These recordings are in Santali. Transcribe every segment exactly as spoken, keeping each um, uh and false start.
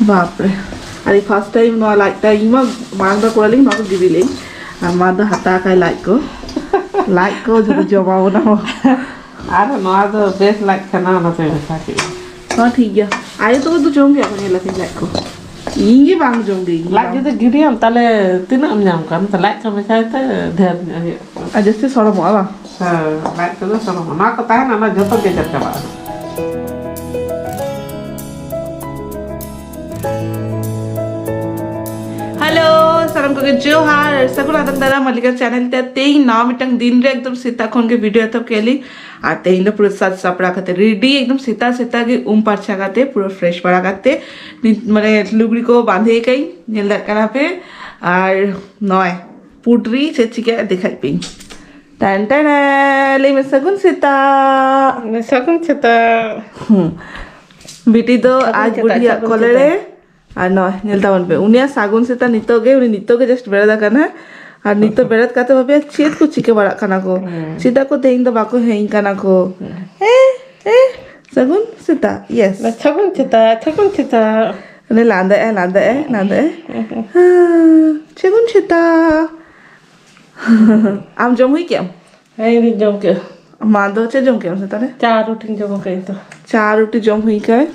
ᱵᱟᱯᱨᱮ, ᱟᱹᱰᱤ first time ᱱᱚᱣᱟ ᱞᱟᱡ ᱛᱮ, ᱤᱧ ᱢᱟ ᱢᱟᱲᱟᱝ ᱫᱚ ᱠᱚᱨᱟᱣ ᱞᱤᱧ ᱱᱚᱣᱟ ᱠᱚ ᱜᱤᱰᱤ ᱞᱤᱧ, ᱟᱨ ᱢᱟ ᱫᱚ ᱦᱟᱛᱟᱣ ᱠᱟᱭ ᱞᱟᱡ ᱠᱚ, ᱞᱟᱡ ᱠᱚ ᱡᱚᱛᱚ ᱡᱚᱢᱟ ᱚᱱᱟ ᱦᱚᱸ᱾ ᱟᱨ ᱱᱚᱣᱟ ᱫᱚ ᱵᱮᱥ ᱞᱟᱡ ᱠᱟᱱᱟ, ᱚᱱᱟᱛᱮ ᱢᱮᱥᱟ ᱠᱮᱫᱼᱟ᱾ ᱦᱚᱸ, ᱴᱷᱤᱠ ᱜᱮᱭᱟ᱾ ᱟᱭᱳ ᱛᱟᱠᱚ ᱫᱚ ᱡᱚᱢ ᱜᱮᱭᱟ ᱠᱚ, ᱧᱮᱞ ᱟᱠᱟᱫᱟᱹᱧ ᱞᱟᱡ ᱠᱚ᱾ ᱤᱧ ᱜᱮ ᱵᱟᱝ ᱡᱚᱢ ᱜᱮ, ᱤᱧ ᱞᱟᱡ ᱵᱟᱝ᱾ ᱡᱩᱫᱤ ᱜᱤᱰᱤᱭᱟᱢ, ᱛᱟᱦᱞᱮ ᱛᱤᱱᱟᱹᱜ ᱮᱢ ᱧᱟᱢ ᱠᱚᱣᱟ? ᱚᱱᱟᱛᱮ ᱞᱟᱡ ᱠᱚ ᱢᱮᱥᱟᱭ ᱛᱮ ᱰᱷᱮᱨ ᱧᱚᱜ ᱦᱩᱭᱩᱜᱼᱟ᱾ ᱟᱨ ᱡᱟᱹᱥᱛᱤ ᱥᱚᱲᱚᱢᱚᱜᱼᱟ ᱵᱟᱝ? ᱦᱮᱸ, ᱞᱟᱡ ᱠᱚᱫᱚ ᱥᱚᱲᱚᱢᱚᱜᱼᱟ᱾ ᱚᱱᱟ ᱠᱚ ᱛᱟᱦᱮᱱᱟ, ᱚᱱᱟ ᱡᱚᱛᱚ ᱜᱮᱡᱮᱨ ᱪᱟᱵᱟᱜᱼᱟ᱾ ᱦᱮᱞᱳ, ᱥᱟᱱᱟᱢ ᱠᱚᱜᱮ ᱡᱚᱦᱟᱨ ᱟᱨ ᱥᱟᱹᱜᱩᱱ ᱟᱛᱟᱝ ᱫᱟᱨᱟᱢ ᱢᱟᱹᱞᱤᱠᱟ ᱪᱮᱱᱮᱞ ᱛᱮ᱾ ᱛᱮᱦᱮᱧ ᱱᱟᱣᱟ ᱢᱤᱫᱴᱟᱝ ᱫᱤᱱ ᱨᱮ ᱮᱠᱫᱚᱢ ᱥᱮᱛᱟᱜ ᱠᱷᱚᱱ ᱜᱮ ᱵᱷᱤᱰᱤᱭᱳ ᱮᱛᱚᱦᱚᱵ ᱠᱮᱫ ᱞᱤᱧ᱾ ᱟᱨ ᱛᱮᱦᱮᱧ ᱫᱚ ᱯᱩᱨᱟᱹ ᱥᱟᱡᱽ ᱥᱟᱯᱲᱟᱣ ᱠᱟᱛᱮ ᱨᱮᱰᱤ, ᱮᱠᱫᱚᱢ ᱥᱮᱛᱟᱜ ᱥᱮᱛᱟᱜ ᱜᱮ ᱩᱢ ᱯᱟᱨᱪᱷᱟ ᱠᱟᱛᱮ ᱯᱩᱨᱟᱹ ᱯᱷᱨᱮᱥ ᱵᱟᱲᱟ ᱠᱟᱛᱮ ᱱᱤᱛ ᱢᱟᱱᱮ ᱞᱩᱜᱽᱲᱤ ᱠᱚ ᱵᱟᱸᱫᱮ ᱠᱟᱜ ᱤᱧ, ᱧᱮᱞ ᱫᱟᱲᱮᱭᱟᱜ ᱠᱟᱱᱟ ᱯᱮ᱾ ᱟᱨ ᱱᱚᱜᱼᱚᱭ ᱯᱩᱰᱨᱤ ᱪᱮᱫ ᱪᱤᱠᱟᱹᱜᱼᱟ ᱫᱮᱠᱷᱟᱡ ᱯᱮ᱾ ᱴᱟᱱ ᱴᱟᱱ, ᱞᱟᱹᱭ ᱢᱮ ᱥᱟᱹᱜᱩᱱ ᱥᱮᱛᱟᱜ᱾ ᱥᱟᱹᱜᱩᱱ ᱥᱮᱛᱟᱜ᱾ ᱦᱩᱸ᱾ ᱵᱤᱴᱤ ᱫᱚ ᱥᱟᱹᱜᱩᱱ ᱟᱡ ᱥᱮᱛᱟᱜ, ᱵᱩᱰᱷᱤᱭᱟᱜ ᱥᱟᱹᱜᱩᱱ ᱠᱚᱞᱮ ᱨᱮ᱾ ᱥᱮᱛᱟᱜ᱾ ᱟᱨ ᱱᱚᱜᱼᱚᱭ ᱧᱮᱞ ᱛᱟᱵᱚᱱ ᱯᱮ, ᱩᱱᱤᱭᱟᱜ ᱥᱟᱹᱜᱩᱱ ᱥᱮᱛᱟᱜ ᱱᱤᱛᱚᱜ ᱜᱮ, ᱩᱱᱤ ᱱᱤᱛᱚᱜ ᱜᱮ just ᱵᱮᱨᱮᱫ ᱟᱠᱟᱱᱟ᱾ ᱟᱨ ᱱᱤᱛᱚᱜ ᱵᱮᱨᱮᱫ ᱠᱟᱛᱮ ᱵᱷᱟᱵᱮ ᱪᱮᱫ ᱠᱚ ᱪᱤᱠᱟᱹ ᱵᱟᱲᱟᱜ ᱠᱟᱱᱟ ᱠᱚ, ᱦᱮᱸ᱾ ᱪᱮᱫᱟᱜ ᱠᱚ ᱛᱮᱦᱮᱧ ᱫᱚ ᱵᱟᱠᱚ ᱦᱮᱡ ᱠᱟᱱᱟ ᱠᱚ᱾ ᱦᱮᱸ᱾ ᱮ, ᱮ, ᱥᱟᱹᱜᱩᱱ ᱥᱮᱛᱟᱜ, yes᱾ ᱥᱟᱹᱜᱩᱱ ᱥᱮᱛᱟᱜ, ᱥᱟᱹᱜᱩᱱ ᱥᱮᱛᱟᱜ᱾ ᱩᱱᱤ ᱞᱟᱸᱫᱟᱜᱼᱟᱭ, ᱞᱟᱸᱫᱟᱜᱼᱟᱭ, ᱞᱟᱸᱫᱟᱜᱼᱟᱭ᱾ ᱦᱮᱸ᱾ ᱦᱮᱸ, ᱥᱟᱹᱜᱩᱱ ᱥᱮᱛᱟᱜ᱾ ᱟᱢ ᱡᱚᱢ ᱦᱩᱭ ᱠᱮᱜᱼᱟᱢ? ᱦᱮᱸ, ᱤᱧ ᱫᱩᱧ ᱡᱚᱢ ᱠᱮᱜᱼᱟ᱾ ᱢᱟ ᱫᱚ ᱪᱮᱫ ᱡᱚᱢ ᱠᱮᱜᱼᱟᱢ ᱥᱮᱛᱟᱜ ᱨᱮ? ᱪᱟ ᱨᱩᱴᱤᱧ ᱡᱚᱢ ᱠᱟᱜ ᱤᱧ ᱛᱚ᱾ ᱪᱟ ᱨᱩᱴᱤ ᱡᱚᱢ ᱦᱩᱭ ᱠᱟᱭ᱾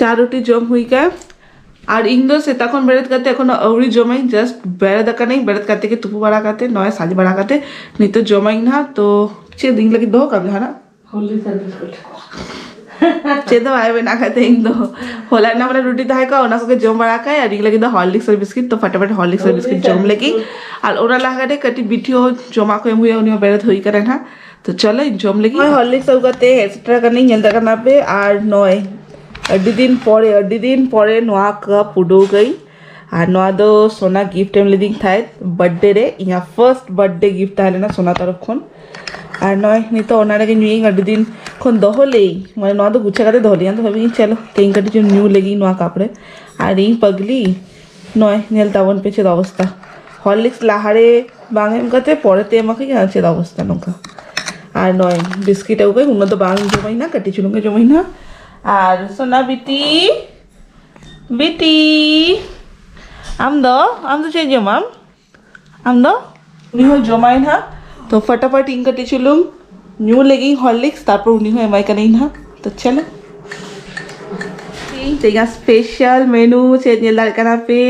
ᱪᱟ ᱨᱩᱴᱤ ᱡᱚᱢ ᱦᱩᱭ ᱠᱟᱭ᱾ ᱟᱨ ᱤᱧ ᱫᱚ ᱥᱮᱛᱟᱜ ᱠᱷᱚᱱ ᱵᱮᱨᱮᱫ ᱠᱟᱛᱮ ᱮᱠᱷᱚᱱᱳ ᱟᱹᱣᱨᱤ ᱡᱚᱢᱟᱹᱧ, just ᱵᱮᱨᱮᱫ ᱟᱠᱟᱱᱟᱹᱧ, ᱵᱮᱨᱮᱫ ᱠᱟᱛᱮ ᱜᱮ ᱛᱩᱯᱩ ᱵᱟᱲᱟ ᱠᱟᱛᱮ ᱱᱚᱜᱼᱚᱭ ᱥᱟᱡᱽ ᱵᱟᱲᱟ ᱠᱟᱛᱮ ᱱᱤᱛᱚᱜ ᱡᱚᱢᱟᱹᱧ ᱱᱟᱦᱟᱜ᱾ ᱛᱚ ᱪᱮᱫ ᱤᱧ ᱞᱟᱹᱜᱤᱫ ᱫᱚᱦᱚ ᱠᱟᱜ ᱢᱮ ᱡᱟᱦᱟᱱᱟᱜ? Horlicks ᱟᱨ ᱵᱤᱥᱠᱩᱴ᱾ ᱪᱮᱫ ᱫᱚ ᱵᱟᱭ ᱵᱮᱱᱟᱣ ᱠᱟᱜ ᱛᱮ ᱤᱧ ᱫᱚ ᱦᱚᱞᱟ ᱨᱮᱱᱟᱜ ᱢᱟᱱᱮ ᱨᱩᱴᱤ ᱛᱟᱦᱮᱸ ᱠᱚᱜᱼᱟ, ᱚᱱᱟ ᱠᱚᱜᱮ ᱡᱚᱢ ᱵᱟᱲᱟ ᱠᱟᱭ, ᱟᱨ ᱤᱧ ᱞᱟᱹᱜᱤᱫ ᱫᱚ Horlicks ᱟᱨ ᱵᱤᱥᱠᱤᱴ᱾ ᱛᱚ ᱯᱷᱟᱴᱟᱯᱷᱟᱴ Horlicks ᱟᱨ ᱵᱤᱥᱠᱤᱴ ᱡᱚᱢ ᱞᱟᱹᱜᱤᱫ᱾ ᱟᱨ ᱚᱱᱟ ᱞᱟᱦᱟ ᱨᱮ ᱠᱟᱹᱴᱤᱡ ᱵᱤᱴᱤ ᱦᱚᱸ ᱡᱚᱢᱟᱜ ᱠᱚ ᱮᱢ ᱦᱩᱭᱩᱜᱼᱟ, ᱩᱱᱤ ᱦᱚᱸ ᱵᱮᱨᱮᱫ ᱦᱩᱭ ᱠᱟᱱᱟ ᱱᱟᱦᱟᱜ᱾ ᱛᱚ ᱪᱚᱞᱚ ᱤᱧ ᱡᱚᱢ ᱞᱟᱹᱜᱤᱫ᱾ ᱱᱚᱜᱼᱚᱭ Horlicks ᱟᱹᱜᱩ ᱠᱟᱛᱮ ᱦᱮᱡ ᱥᱮᱴᱮᱨ ᱠᱟᱹᱱᱟᱹᱧ, ᱧᱮᱞ ᱫᱟᱲᱮᱭᱟᱜ ᱠᱟᱱᱟ ᱯᱮ᱾ ᱟᱨ ᱱᱚᱜᱼᱚᱭ ᱟᱹᱰᱤ ᱫᱤᱱ ᱯᱚᱨᱮ, ᱟᱹᱰᱤ ᱫᱤᱱ ᱯᱚᱨᱮ ᱱᱚᱣᱟ ᱠᱟᱯ ᱩᱰᱩᱠ ᱟᱹᱧ᱾ ᱟᱨ ᱱᱚᱣᱟ ᱫᱚ ᱥᱳᱱᱟ ᱜᱤᱯᱷᱴ ᱮᱢ ᱞᱤᱫᱤᱧ ᱛᱟᱦᱮᱸᱫ ᱵᱟᱨᱛᱷᱰᱮ ᱨᱮ, ᱤᱧᱟᱹᱜ ᱯᱷᱟᱨᱥᱴ ᱵᱟᱨᱛᱷᱰᱮ ᱜᱤᱯᱷᱴ ᱛᱟᱦᱮᱸ ᱞᱮᱱᱟ ᱥᱳᱱᱟ ᱛᱚᱨᱚᱯ ᱠᱷᱚᱱ᱾ ᱟᱨ ᱱᱚᱜᱼᱚᱭ ᱱᱤᱛᱚᱜ ᱚᱱᱟ ᱨᱮᱜᱮ ᱧᱩᱭᱟᱹᱧ, ᱟᱹᱰᱤ ᱫᱤᱱ ᱠᱷᱚᱱ ᱫᱚᱦᱚ ᱞᱮᱭ, ᱢᱟᱱᱮ ᱱᱚᱣᱟ ᱫᱚ ᱜᱩᱪᱷᱟ ᱠᱟᱛᱮ ᱫᱚᱦᱚ ᱞᱮᱭ, ᱟᱫᱚ ᱵᱷᱟᱵᱤᱧ ᱪᱚᱞᱚ ᱛᱮᱦᱮᱧ ᱠᱟᱹᱴᱤᱡ ᱪᱩᱧ ᱧᱩ ᱞᱮᱜᱤᱧ ᱱᱚᱣᱟ ᱠᱟᱯ ᱨᱮ᱾ ᱟᱨ ᱤᱧ ᱯᱟᱜᱽᱞᱤ, ᱱᱚᱜᱼᱚᱭ ᱧᱮᱞ ᱛᱟᱵᱚᱱ ᱯᱮ ᱪᱮᱫ ᱚᱵᱚᱥᱛᱟ᱾ Horlicks ᱞᱟᱦᱟᱨᱮ ᱵᱟᱝ ᱮᱢ ᱠᱟᱛᱮ ᱯᱚᱨᱮᱛᱮ ᱮᱢᱟ ᱠᱟᱹᱧ, ᱟᱨ ᱪᱮᱫ ᱚᱵᱚᱥᱛᱟ ᱱᱚᱝᱠᱟ᱾ ᱟᱨ ᱱᱚᱜᱼᱚᱭ ᱵᱤᱥᱠᱤᱴ ᱟᱹᱜᱩ ᱠᱟᱹᱧ, ᱩᱱᱟᱹᱜ ᱫᱚ ᱵᱟᱝ ᱡᱚᱢᱟᱹᱧ ᱱᱟ, ᱠᱟᱹᱴᱤᱡ ᱪᱩᱞᱩᱝ ᱜᱮ ᱡᱚᱢᱟᱹᱧ ᱱᱟ᱾ ᱟᱨ ᱥᱳᱱᱟ ᱵᱤᱴᱤ, ᱵᱤᱴᱤ, ᱟᱢ ᱫᱚ, ᱟᱢ ᱫᱚ ᱪᱮᱫ ᱡᱚᱢᱟᱢ? ᱟᱢ ᱫᱚ? ᱩᱱᱤ ᱦᱚᱸ ᱡᱚᱢᱟᱭ ᱱᱟᱦᱟᱜ᱾ ᱛᱚ ᱯᱷᱟᱴᱟᱯᱷᱟᱴ ᱤᱧ ᱠᱟᱹᱴᱤᱡ ᱪᱩᱞᱩᱝ ᱧᱩ ᱞᱮᱜᱤᱧ ᱦᱚᱨᱞᱤᱠᱥ, ᱛᱟᱨᱯᱚᱨ ᱩᱱᱤ ᱦᱚᱸ ᱮᱢᱟᱭ ᱠᱟᱹᱱᱟᱹᱧ ᱱᱟᱦᱟᱜ᱾ ᱛᱚ ᱪᱚᱞᱚ, ᱛᱮᱦᱮᱧᱟᱜ ᱥᱯᱮᱥᱟᱞ ᱢᱮᱱᱩ ᱪᱮᱫ ᱧᱮᱞ ᱫᱟᱲᱮᱭᱟᱜ ᱠᱟᱱᱟ ᱯᱮ?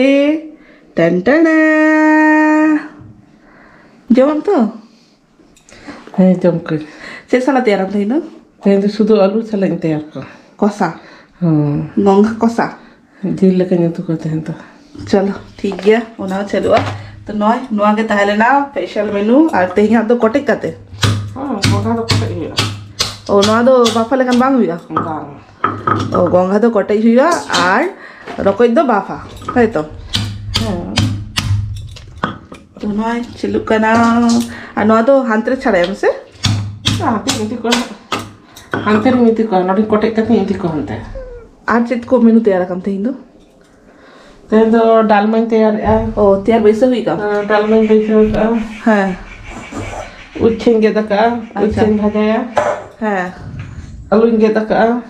ᱴᱟᱱ ᱴᱟᱱᱟ᱾ ᱡᱚᱢᱟᱢ ᱛᱚ? ᱦᱮᱸ, ᱡᱚᱢ ᱠᱚ᱾ ᱪᱮᱫ ᱥᱟᱞᱟᱜ ᱛᱮᱭᱟᱨᱟᱢ ᱛᱮᱦᱮᱧ ᱫᱚ? ᱛᱮᱦᱮᱧ ᱫᱚ ᱥᱩᱫᱷᱩ ᱟᱹᱞᱩ ᱥᱟᱞᱟᱜ ᱤᱧ ᱛᱮᱭᱟᱨ ᱠᱚᱣᱟ᱾ ᱠᱚᱥᱟ? ᱦᱮᱸ᱾ ᱜᱚᱝᱜᱷᱟ ᱠᱚᱥᱟ? ᱡᱤᱞ ᱞᱮᱠᱟᱧ ᱩᱛᱩ ᱠᱚᱣᱟ ᱛᱮᱦᱮᱧ ᱫᱚ᱾ ᱪᱚᱞᱚ, ᱴᱷᱤᱠ ᱜᱮᱭᱟ, ᱚᱱᱟ ᱦᱚᱸ ᱪᱟᱹᱞᱩᱜᱼᱟ᱾ ᱛᱚ ᱱᱚᱜᱼᱚᱭ ᱱᱚᱣᱟ ᱜᱮ ᱛᱟᱦᱮᱸ ᱞᱮᱱᱟ ᱥᱯᱮᱥᱟᱞ ᱢᱮᱱᱩ, ᱟᱨ ᱛᱮᱦᱮᱧᱟᱜ ᱫᱚ ᱠᱚᱴᱮᱡ ᱠᱟᱛᱮ? ᱦᱮᱸ, ᱜᱚᱝᱜᱷᱟ ᱫᱚ ᱠᱚᱴᱮᱡ ᱦᱩᱭᱩᱜᱼᱟ᱾ ᱚ, ᱱᱚᱣᱟ ᱫᱚ ᱵᱟᱯᱷᱟ ᱞᱮᱠᱷᱟᱱ ᱵᱟᱝ ᱦᱩᱭᱩᱜᱼᱟ? ᱵᱟᱝ᱾ ᱚ, ᱜᱚᱝᱜᱷᱟ ᱫᱚ ᱠᱚᱴᱮᱡ ᱦᱩᱭᱩᱜᱼᱟ ᱟᱨ ᱨᱚᱠᱚᱡ ᱫᱚ ᱵᱟᱯᱷᱟ, ᱛᱟᱭ ᱛᱚ? ᱦᱮᱸ᱾ ᱛᱚ ᱱᱚᱣᱟ ᱪᱟᱹᱞᱩᱜ ᱠᱟᱱᱟ᱾ ᱟᱨ ᱱᱚᱣᱟ ᱫᱚ ᱦᱟᱱᱛᱮ ᱨᱮ ᱪᱷᱟᱲᱟᱭᱟᱢ ᱥᱮ? ᱦᱟᱱᱛᱮ ᱤᱫᱤ ᱠᱚᱣᱟ, ᱦᱟᱱᱛᱮ ᱨᱮᱧ ᱤᱫᱤ ᱠᱚᱣᱟ, ᱱᱚᱰᱮ ᱠᱚᱴᱮᱡ ᱠᱟᱛᱮᱧ ᱤᱫᱤ ᱠᱚᱣᱟ ᱦᱟᱱᱛᱮ᱾ ᱟᱨ ᱪᱮᱫ ᱠᱚ ᱢᱮᱱᱩ ᱛᱮᱭᱟᱨ ᱟᱠᱟᱱ ᱛᱮᱦᱮᱧ ᱫᱚ? ᱛᱮᱦᱮᱧ ᱫᱚ ᱰᱟᱞᱢᱟᱧ ᱛᱮᱭᱟᱨᱮᱜᱼᱟ᱾ ᱚ, ᱛᱮᱭᱟᱨ ᱵᱟᱹᱭᱥᱟᱹᱣ ᱦᱩᱭ ᱟᱠᱟᱱ? ᱦᱮᱸ, ᱰᱟᱞᱢᱟᱧ ᱵᱟᱹᱭᱥᱟᱹᱣ ᱠᱟᱜᱼᱟ᱾ ᱦᱮᱸ᱾ ᱩᱪᱷᱟᱹᱧ ᱜᱮᱫ ᱟᱠᱟᱜᱼᱟ, ᱟᱪᱪᱷᱟ᱾ ᱩᱪᱷᱟᱹᱧ ᱵᱷᱟᱡᱟᱭᱟ᱾ ᱦᱮᱸ᱾ ᱟᱹᱞᱩᱧ ᱜᱮᱫ ᱟᱠᱟᱜᱼᱟ,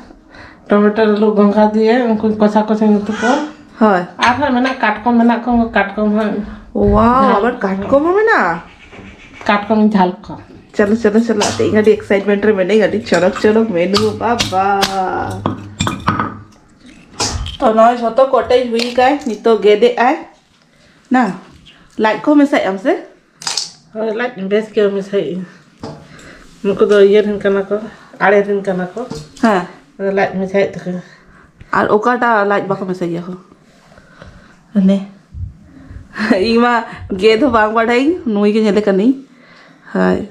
ᱴᱚᱢᱮᱴᱳ, ᱟᱹᱞᱩ, ᱜᱚᱸᱜᱷᱟ ᱫᱤᱭᱮ ᱩᱱᱠᱩ ᱠᱚᱥᱟ ᱠᱚᱥᱟᱧ ᱩᱛᱩ ᱠᱚᱣᱟ᱾ ᱦᱳᱭ᱾ ᱟᱨᱦᱚᱸ ᱢᱮᱱᱟᱜ ᱠᱟᱴᱠᱚᱢ, ᱢᱮᱱᱟᱜ ᱠᱚᱣᱟ ᱠᱟᱴᱠᱚᱢ ᱦᱟᱸᱜ᱾ ᱳᱣᱟᱣ, ᱡᱟᱦᱟᱸ ᱟᱵᱟᱨ ᱠᱟᱴᱠᱚᱢ ᱦᱚᱸ ᱢᱮᱱᱟᱜᱼᱟ? ᱠᱟᱴᱠᱚᱢ ᱡᱷᱟᱞ ᱠᱚ᱾ ᱪᱚᱞᱚ, ᱪᱚᱞᱚ, ᱪᱚᱞᱚ, ᱟᱹᱰᱤ ᱟᱹᱰᱤ ᱮᱠᱥᱟᱭᱤᱴᱢᱮᱱᱴ ᱨᱮ ᱢᱮᱱᱟᱹᱧ, ᱟᱹᱰᱤ ᱪᱚᱨᱚᱠ ᱪᱚᱨᱚᱠ ᱢᱮᱱᱩ, ᱵᱟᱵᱟ᱾ ᱛᱚ ᱱᱚᱜᱼᱚᱭ ᱡᱷᱚᱛᱚ ᱠᱚᱴᱮᱡ ᱦᱩᱭ ᱠᱟᱭ, ᱱᱤᱛᱚᱜ ᱜᱮᱫᱮᱜ ᱟᱭ ᱱᱟ᱾ ᱞᱟᱡ ᱠᱚ ᱢᱮᱥᱟᱭᱮᱫ ᱟᱢ ᱥᱮ? ᱦᱳᱭ, ᱞᱟᱡ ᱵᱮᱥ ᱜᱮ ᱢᱮᱥᱟᱭᱮᱫ ᱟᱹᱧ᱾ ᱱᱩᱠᱩ ᱫᱚ ᱤᱭᱟᱹ ᱨᱮᱱ ᱠᱟᱱᱟ ᱠᱚ, ᱟᱲᱮ ᱨᱮᱱ ᱠᱟᱱᱟ ᱠᱚ᱾ ᱦᱮᱸ᱾ ᱟᱫᱚ ᱞᱟᱡ ᱢᱮᱥᱟᱭᱮᱫ ᱛᱟᱠᱚᱣᱟ᱾ ᱟᱨ ᱚᱠᱟᱴᱟᱜ ᱞᱟᱡ ᱵᱟᱠᱚ ᱢᱮᱥᱟᱭ ᱜᱮᱭᱟ ᱠᱚ? ᱦᱟᱱᱮ᱾ ᱤᱧ ᱢᱟ ᱜᱮᱫ ᱦᱚᱸ ᱵᱟᱝ ᱵᱟᱰᱟᱭᱟᱹᱧ, ᱱᱩᱭ ᱜᱮ ᱧᱮᱞᱮ ᱠᱟᱹᱱᱟᱹᱧ᱾ ᱦᱳᱭ᱾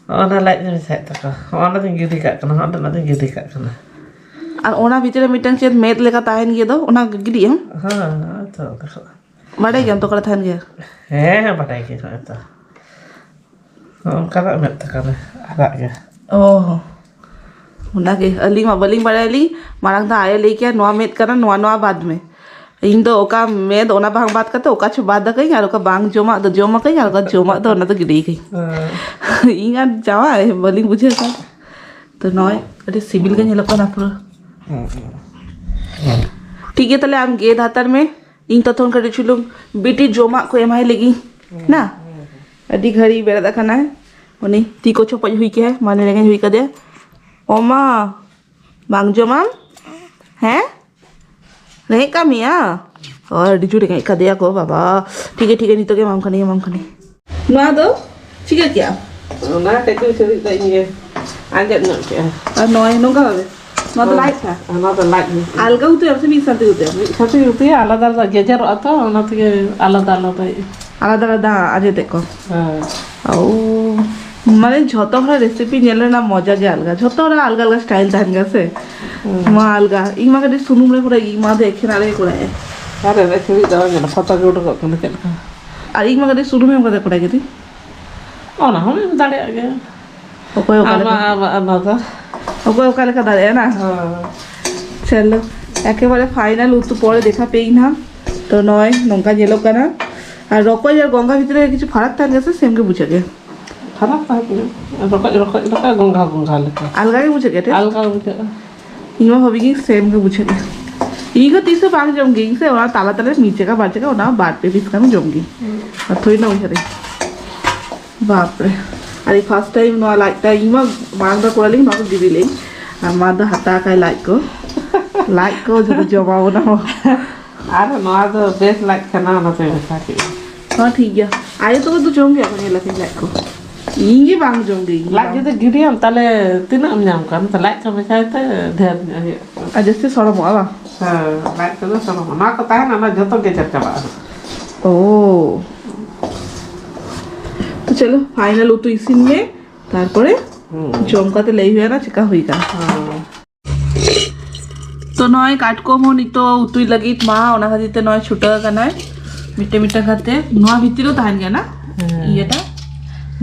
ᱚᱱᱟ ᱞᱟᱡ ᱫᱚ ᱢᱮᱥᱟᱭᱮᱫ ᱛᱟᱠᱚᱣᱟ᱾ ᱚᱱᱟ ᱫᱚᱧ ᱜᱤᱰᱤ ᱠᱟᱜ ᱠᱟᱱᱟ, ᱚᱸᱰᱮᱱᱟᱜ ᱫᱚᱧ ᱜᱤᱰᱤ ᱠᱟᱜ ᱠᱟᱱᱟ᱾ ᱟᱨ ᱚᱱᱟ ᱵᱷᱤᱛᱨᱤ ᱨᱮ ᱢᱤᱫᱴᱟᱝ ᱪᱮᱫ ᱢᱮᱫ ᱞᱮᱠᱟ ᱛᱟᱦᱮᱱ ᱜᱮ ᱫᱚ, ᱚᱱᱟ ᱜᱤᱰᱤᱭᱟᱢ? ᱦᱮᱸ, ᱛᱚ ᱚᱱᱟ ᱠᱚ᱾ ᱵᱟᱰᱟᱭ ᱜᱮᱭᱟᱢ ᱛᱚ ᱚᱠᱟᱨᱮ ᱛᱟᱦᱮᱱ ᱜᱮᱭᱟ? ᱦᱮᱸ, ᱦᱮᱸ, ᱵᱟᱰᱟᱭ ᱜᱮ, ᱱᱚᱜᱼᱚᱭ ᱛᱚ᱾ ᱚᱱᱠᱟᱱᱟᱜ ᱢᱮᱫ ᱛᱟᱠᱚ ᱨᱮ ᱟᱨᱟᱜ ᱜᱮ᱾ ᱚ, ᱚᱱᱟᱜᱮ ᱟᱹᱞᱤᱧ ᱢᱟ ᱵᱟᱹᱞᱤᱧ ᱵᱟᱲᱟᱭᱟᱞᱤᱧ᱾ ᱢᱟᱲᱟᱝ ᱫᱚ ᱟᱭᱳ ᱞᱟᱹᱭ ᱠᱮᱭᱟ, "ᱱᱚᱣᱟ ᱢᱮᱫ ᱠᱟᱱᱟ, ᱱᱚᱣᱟ, ᱱᱚᱣᱟ ᱵᱟᱫ ᱢᱮ᱾" ᱤᱧ ᱫᱚ ᱚᱠᱟ ᱢᱮᱫ, ᱚᱱᱟ ᱵᱟᱝ ᱵᱟᱫ ᱠᱟᱛᱮ ᱚᱠᱟ ᱪᱚ ᱵᱟᱫ ᱟᱠᱟᱧ, ᱟᱨ ᱚᱠᱟ ᱵᱟᱝ ᱡᱚᱢᱟᱜ ᱫᱚ ᱡᱚᱢ ᱟᱠᱟᱧ, ᱟᱨ ᱚᱠᱟ ᱡᱚᱢᱟᱜ ᱫᱚ ᱚᱱᱟ ᱫᱚ ᱜᱤᱰᱤ ᱟᱠᱟᱧ᱾ ᱦᱮᱸ᱾ ᱤᱧ ᱟᱨ ᱡᱟᱶᱟᱭ ᱵᱟᱹᱞᱤᱧ ᱵᱩᱡᱷᱟᱹᱣ ᱠᱟᱱ᱾ ᱛᱚ ᱱᱚᱜᱼᱚᱭ ᱟᱹᱰᱤ ᱥᱤᱵᱤᱞ ᱜᱮ ᱧᱮᱞᱚᱜ ᱠᱟᱱᱟ ᱯᱩᱨᱟᱹ᱾ ᱦᱮᱸ, ᱦᱮᱸ᱾ ᱴᱷᱤᱠ ᱜᱮᱭᱟ, ᱛᱟᱦᱞᱮ ᱟᱢ ᱜᱮᱫ ᱦᱟᱛᱟᱲ ᱢᱮ, ᱤᱧ ᱛᱚᱛᱷᱚᱱ ᱠᱟᱹᱴᱤᱡ ᱪᱩᱞᱩᱝ ᱵᱤᱴᱤ ᱡᱚᱢᱟᱜ ᱠᱚ ᱮᱢᱟᱭ ᱞᱟᱹᱜᱤᱫ ᱱᱟ᱾ ᱟᱹᱰᱤ ᱜᱷᱟᱹᱲᱤ ᱵᱮᱨᱮᱫ ᱟᱠᱟᱱᱟᱭ ᱩᱱᱤ, ᱛᱤ ᱠᱚ ᱪᱚᱯᱚᱡ ᱦᱩᱭ ᱠᱮᱫᱟᱭ, ᱢᱟᱱᱮ ᱨᱮᱸᱜᱮᱡ ᱦᱩᱭ ᱠᱟᱫᱮᱭᱟ᱾ ᱚ ᱢᱟ, ᱵᱟᱝ ᱡᱚᱢᱟᱢ? ᱦᱮᱸ, ᱨᱮᱸᱜᱮᱡ ᱠᱟᱜ ᱢᱮᱭᱟ? ᱚ, ᱟᱹᱰᱤ ᱡᱳᱨ ᱨᱮᱸᱜᱮᱡ ᱠᱟᱫᱮᱭᱟ ᱠᱚ ᱵᱟᱵᱟ᱾ ᱴᱷᱤᱠ ᱜᱮ, ᱴᱷᱤᱠ ᱜᱮ, ᱱᱤᱛᱚᱜ ᱜᱮ ᱮᱢᱟᱢ ᱠᱟᱹᱱᱟᱹᱧ, ᱮᱢᱟᱢ ᱠᱟᱹᱱᱟᱹᱧ᱾ ᱱᱚᱣᱟ ᱫᱚ ᱪᱤᱠᱟᱹ ᱠᱮᱜᱼᱟ? ᱚᱱᱟ ᱠᱟᱹᱡᱩ ᱪᱩᱨᱩᱡ ᱫᱚ ᱤᱧ ᱜᱮ ᱟᱸᱡᱮᱫ ᱧᱚᱜ ᱠᱮᱜᱼᱟ᱾ ᱟᱨ ᱱᱚᱜᱼᱚᱭ ᱱᱚᱝᱠᱟ ᱵᱷᱟᱵᱮ? ᱱᱚᱣᱟ ᱫᱚ ᱦᱮᱸ᱾ ᱞᱟᱡ ᱠᱟᱱᱟ? ᱚᱱᱟ ᱫᱚ ᱞᱟᱡ ᱜᱮ᱾ ᱟᱞᱜᱟ ᱩᱛᱩᱭᱟᱢ ᱥᱮ ᱢᱤᱫ ᱥᱟᱶᱛᱮ ᱩᱛᱩᱭᱟᱢ? ᱢᱤᱫ ᱥᱟᱶᱛᱮ ᱩᱛᱩᱭᱟ, ᱟᱞᱟᱫᱟ ᱟᱞᱟᱫᱟ ᱜᱮᱡᱮᱨᱚᱜᱼᱟ ᱛᱚ, ᱚᱱᱟ ᱛᱮᱜᱮ ᱟᱞᱟᱫᱟ ᱟᱞᱟᱫᱟ᱾ ᱟᱞᱟᱫᱟ ᱟᱞᱟᱫᱟ ᱟᱸᱡᱮᱫ ᱛᱮᱫ ᱠᱚ? ᱦᱮᱸ᱾ ᱳ, ᱢᱟᱱᱮ ᱡᱷᱚᱛᱚ ᱦᱚᱲᱟᱜ ᱨᱮᱥᱤᱯᱤ ᱧᱮᱞ ᱨᱮᱱᱟᱜ ᱢᱚᱡᱟ ᱜᱮ ᱟᱞᱜᱟ, ᱡᱷᱚᱛᱚ ᱦᱚᱲᱟᱜ ᱟᱞᱜᱟ ᱟᱞᱜᱟ ᱥᱴᱟᱭᱤᱞ ᱛᱟᱦᱮᱱ ᱜᱮᱭᱟ ᱥᱮ᱾ ᱦᱮᱸ᱾ ᱢᱟ ᱟᱞᱜᱟ, ᱤᱧ ᱢᱟ ᱠᱟᱹᱴᱤᱡ ᱥᱩᱱᱩᱢ ᱨᱮ ᱠᱚᱨᱟᱣ, ᱤᱧ ᱢᱟ ᱫᱚ ᱮᱠᱷᱮᱱᱟᱜ ᱨᱮᱜᱮ ᱠᱚᱨᱟᱣ᱾ ᱟᱨ ᱮᱱᱮᱡ ᱥᱮᱨᱮᱧ ᱫᱚ ᱧᱮᱞ ᱯᱷᱚᱛᱚ ᱜᱮ ᱩᱰᱩᱠᱚᱜ ᱠᱟᱱᱟ ᱪᱮᱫ ᱞᱮᱠᱟ᱾ ᱟᱨ ᱤᱧ ᱢᱟ ᱠᱟᱹᱴᱤᱡ ᱥᱩᱱᱩᱢ ᱮᱢ ᱠᱟᱛᱮ ᱠᱚᱨᱟᱣ ᱠᱤᱫᱟᱹᱧ᱾ ᱚᱱᱟ ᱦᱚᱸᱢ ᱮᱢ ᱫᱟᱲᱮᱭᱟᱜ ᱜᱮᱭᱟ᱾ ᱚᱠᱚᱭ ᱚᱠᱟ ᱟᱢᱟᱜ, ᱞᱮᱠᱟ᱾ ᱟᱢᱟᱜ ᱟᱱᱟᱫᱟ᱾ ᱚᱠᱚᱭ ᱚᱠᱟ ᱞᱮᱠᱟ ᱫᱟᱲᱮᱭᱟᱜᱼᱟ ᱱᱟ? ᱦᱳᱭ᱾ ᱪᱚᱞᱚ, ᱮᱠᱮᱵᱟᱨᱮ ᱯᱷᱟᱭᱱᱟᱞ ᱩᱛᱩ ᱯᱚᱨᱮ ᱫᱮᱠᱷᱟ ᱯᱮᱭᱤᱧ ᱱᱟᱦᱟᱜ᱾ ᱛᱚ ᱱᱚᱜᱼᱚᱭ ᱱᱚᱝᱠᱟ ᱧᱮᱞᱚᱜ ᱠᱟᱱᱟ᱾ ᱟᱨ ᱨᱚᱠᱚᱡ ᱟᱨ ᱜᱚᱸᱜᱷᱟ ᱵᱷᱤᱛᱨᱤ ᱨᱮ ᱠᱤᱪᱷᱩ ᱯᱷᱟᱨᱟᱠ ᱛᱟᱦᱮᱱ ᱜᱮᱭᱟ ᱥᱮ ᱥᱮᱢ ᱜᱮ ᱵᱩᱡᱷᱟᱹᱜ ᱜᱮᱭᱟ? ᱯᱷᱟᱨᱟᱠ ᱛᱟᱦᱮᱸ ᱠᱟᱱᱟ᱾ ᱨᱚᱠᱚᱡ, ᱨᱚᱠᱚᱡ ᱞᱮᱠᱟ, ᱜᱚᱸᱜᱷᱟ, ᱜᱚᱸᱜᱷᱟ ᱞᱮᱠᱟ᱾ ᱟᱞᱜᱟ ᱜᱮ ᱵᱩᱡᱷᱟᱹᱜ ᱜᱮᱭᱟ ᱴᱷᱤᱠ? ᱟᱞᱜᱟ ᱵᱩᱡᱷᱟᱹᱜᱼᱟ᱾ ᱤᱧ ᱢᱟ ᱵᱷᱟᱵᱤ ᱜᱤᱧ ᱥᱮᱢ ᱜᱮ ᱵᱩᱡᱷᱟᱹᱜ ᱜᱮᱭᱟ᱾ ᱤᱧ ᱫᱚ ᱛᱤᱥ ᱦᱚᱸ ᱵᱟᱝ ᱡᱚᱢ ᱜᱤᱭᱟᱹᱧ ᱥᱮ, ᱚᱱᱟ ᱛᱟᱞᱟ ᱛᱟᱞᱟ ᱨᱮ ᱢᱤᱫ ᱡᱟᱭᱜᱟ ᱵᱟᱨ ᱡᱟᱭᱜᱟ ᱚᱱᱟ ᱵᱟᱨ ᱯᱮ ᱯᱤᱥ ᱜᱟᱱ ᱡᱚᱢ ᱜᱤᱭᱟᱹᱧ᱾ ᱦᱩᱸ᱾ ᱟᱨ ᱛᱷᱚᱲᱤ ᱱᱟ ᱩᱭᱦᱟᱹᱨᱟᱹᱧ᱾ ᱵᱟᱯᱨᱮ᱾ ᱟᱨ ᱯᱷᱟᱥᱴ ᱴᱟᱭᱤᱢ ᱱᱚᱣᱟ ᱞᱟᱡ ᱴᱟᱭᱤᱢ ᱢᱟ ᱢᱟᱲᱟᱝ ᱫᱚ ᱠᱚᱨᱟᱣ ᱞᱤᱧ, ᱱᱚᱣᱟ ᱠᱚ ᱜᱤᱰᱤ ᱞᱤᱧ᱾ ᱟᱨ ᱢᱟ ᱫᱚ ᱦᱟᱛᱟᱣ ᱠᱟᱭ ᱞᱟᱡ ᱠᱚ᱾ ᱞᱟᱡ ᱠᱚ ᱡᱷᱚᱛᱚ ᱡᱚᱢᱟ ᱵᱚᱱᱟ᱾ ᱟᱨ ᱱᱚᱣᱟ ᱫᱚ ᱵᱮᱥ ᱞᱟᱡ ᱠᱟᱱᱟ, ᱚᱱᱟᱛᱮ ᱢᱮᱥᱟ ᱠᱮᱫᱼᱟ᱾ ᱦᱚᱸ, ᱴᱷᱤᱠ ᱜᱮᱭᱟ᱾ ᱟᱭᱳ ᱛᱟᱠᱚ ᱫᱚ ᱡᱚᱢ ᱜᱮᱭᱟ ᱠᱚ, ᱧᱮᱞ ᱟᱠᱟᱫᱟᱹᱧ ᱞᱟᱡ ᱠᱚ᱾ ᱤᱧ ᱜᱮ ᱵᱟᱝ ᱡᱚᱢ ᱜᱮ, ᱤᱧ ᱜᱮ ᱞᱟᱡ ᱵᱟᱝ᱾ ᱡᱩᱫᱤ ᱜᱤᱰᱤᱭᱟᱢ, ᱛᱟᱦᱞᱮ ᱛᱤᱱᱟᱹᱜ ᱮᱢ ᱧᱟᱢ ᱠᱚᱣᱟ? ᱚᱱᱟᱛᱮ ᱞᱟᱡ ᱠᱚ ᱢᱮᱥᱟᱭ ᱛᱮ ᱰᱷᱮᱨ ᱧᱚᱜ ᱦᱩᱭᱩᱜᱼᱟ᱾ ᱟᱨ ᱡᱟᱹᱥᱛᱤ ᱥᱚᱲᱚᱢᱚᱜᱼᱟ ᱵᱟᱝ? ᱦᱮᱸ, ᱞᱟᱡ ᱠᱚᱫᱚ ᱥᱚᱲᱚᱢᱚᱜᱼᱟ᱾ ᱱᱚᱣᱟ ᱠᱚ ᱛᱟᱦᱮᱱᱟ, ᱚᱱᱟ ᱡᱷᱚᱛᱚ ᱜᱮᱡᱮᱨ ᱪᱟᱵᱟᱜᱼᱟ᱾ ᱳ᱾ ᱛᱚ ᱪᱚᱞᱚ, ᱯᱷᱟᱭᱱᱟᱞ ᱩᱛᱩ ᱤᱥᱤᱱ ᱢᱮ, ᱛᱟᱨᱯᱚᱨᱮ ᱦᱩᱸ᱾ ᱡᱚᱢ ᱠᱟᱛᱮ ᱞᱟᱹᱭ ᱦᱩᱭᱩᱜᱼᱟ ᱪᱮᱠᱟ ᱦᱩᱭ ᱠᱟᱱᱟ᱾ ᱦᱮᱸ᱾ ᱛᱚ ᱱᱚᱜᱼᱚᱭ ᱠᱟᱴᱠᱚᱢ ᱦᱚᱸ ᱱᱤᱛᱚᱜ ᱩᱛᱩᱭ ᱞᱟᱹᱜᱤᱫ ᱢᱟ, ᱚᱱᱟ ᱠᱷᱟᱹᱛᱤᱨ ᱛᱮ ᱱᱚᱜᱼᱚᱭ ᱪᱷᱩᱴᱟᱹᱣ ᱟᱠᱟᱱᱟᱭ ᱢᱤᱫᱴᱮᱱ ᱢᱤᱫᱴᱮᱱ ᱠᱟᱛᱮ᱾ ᱱᱚᱣᱟ ᱵᱷᱤᱛᱤᱨ ᱨᱮ ᱛᱟᱦᱮᱱ ᱜᱮᱭᱟ ᱱᱟ? ᱦᱮᱸ᱾ ᱤᱭᱟᱹᱴᱟ,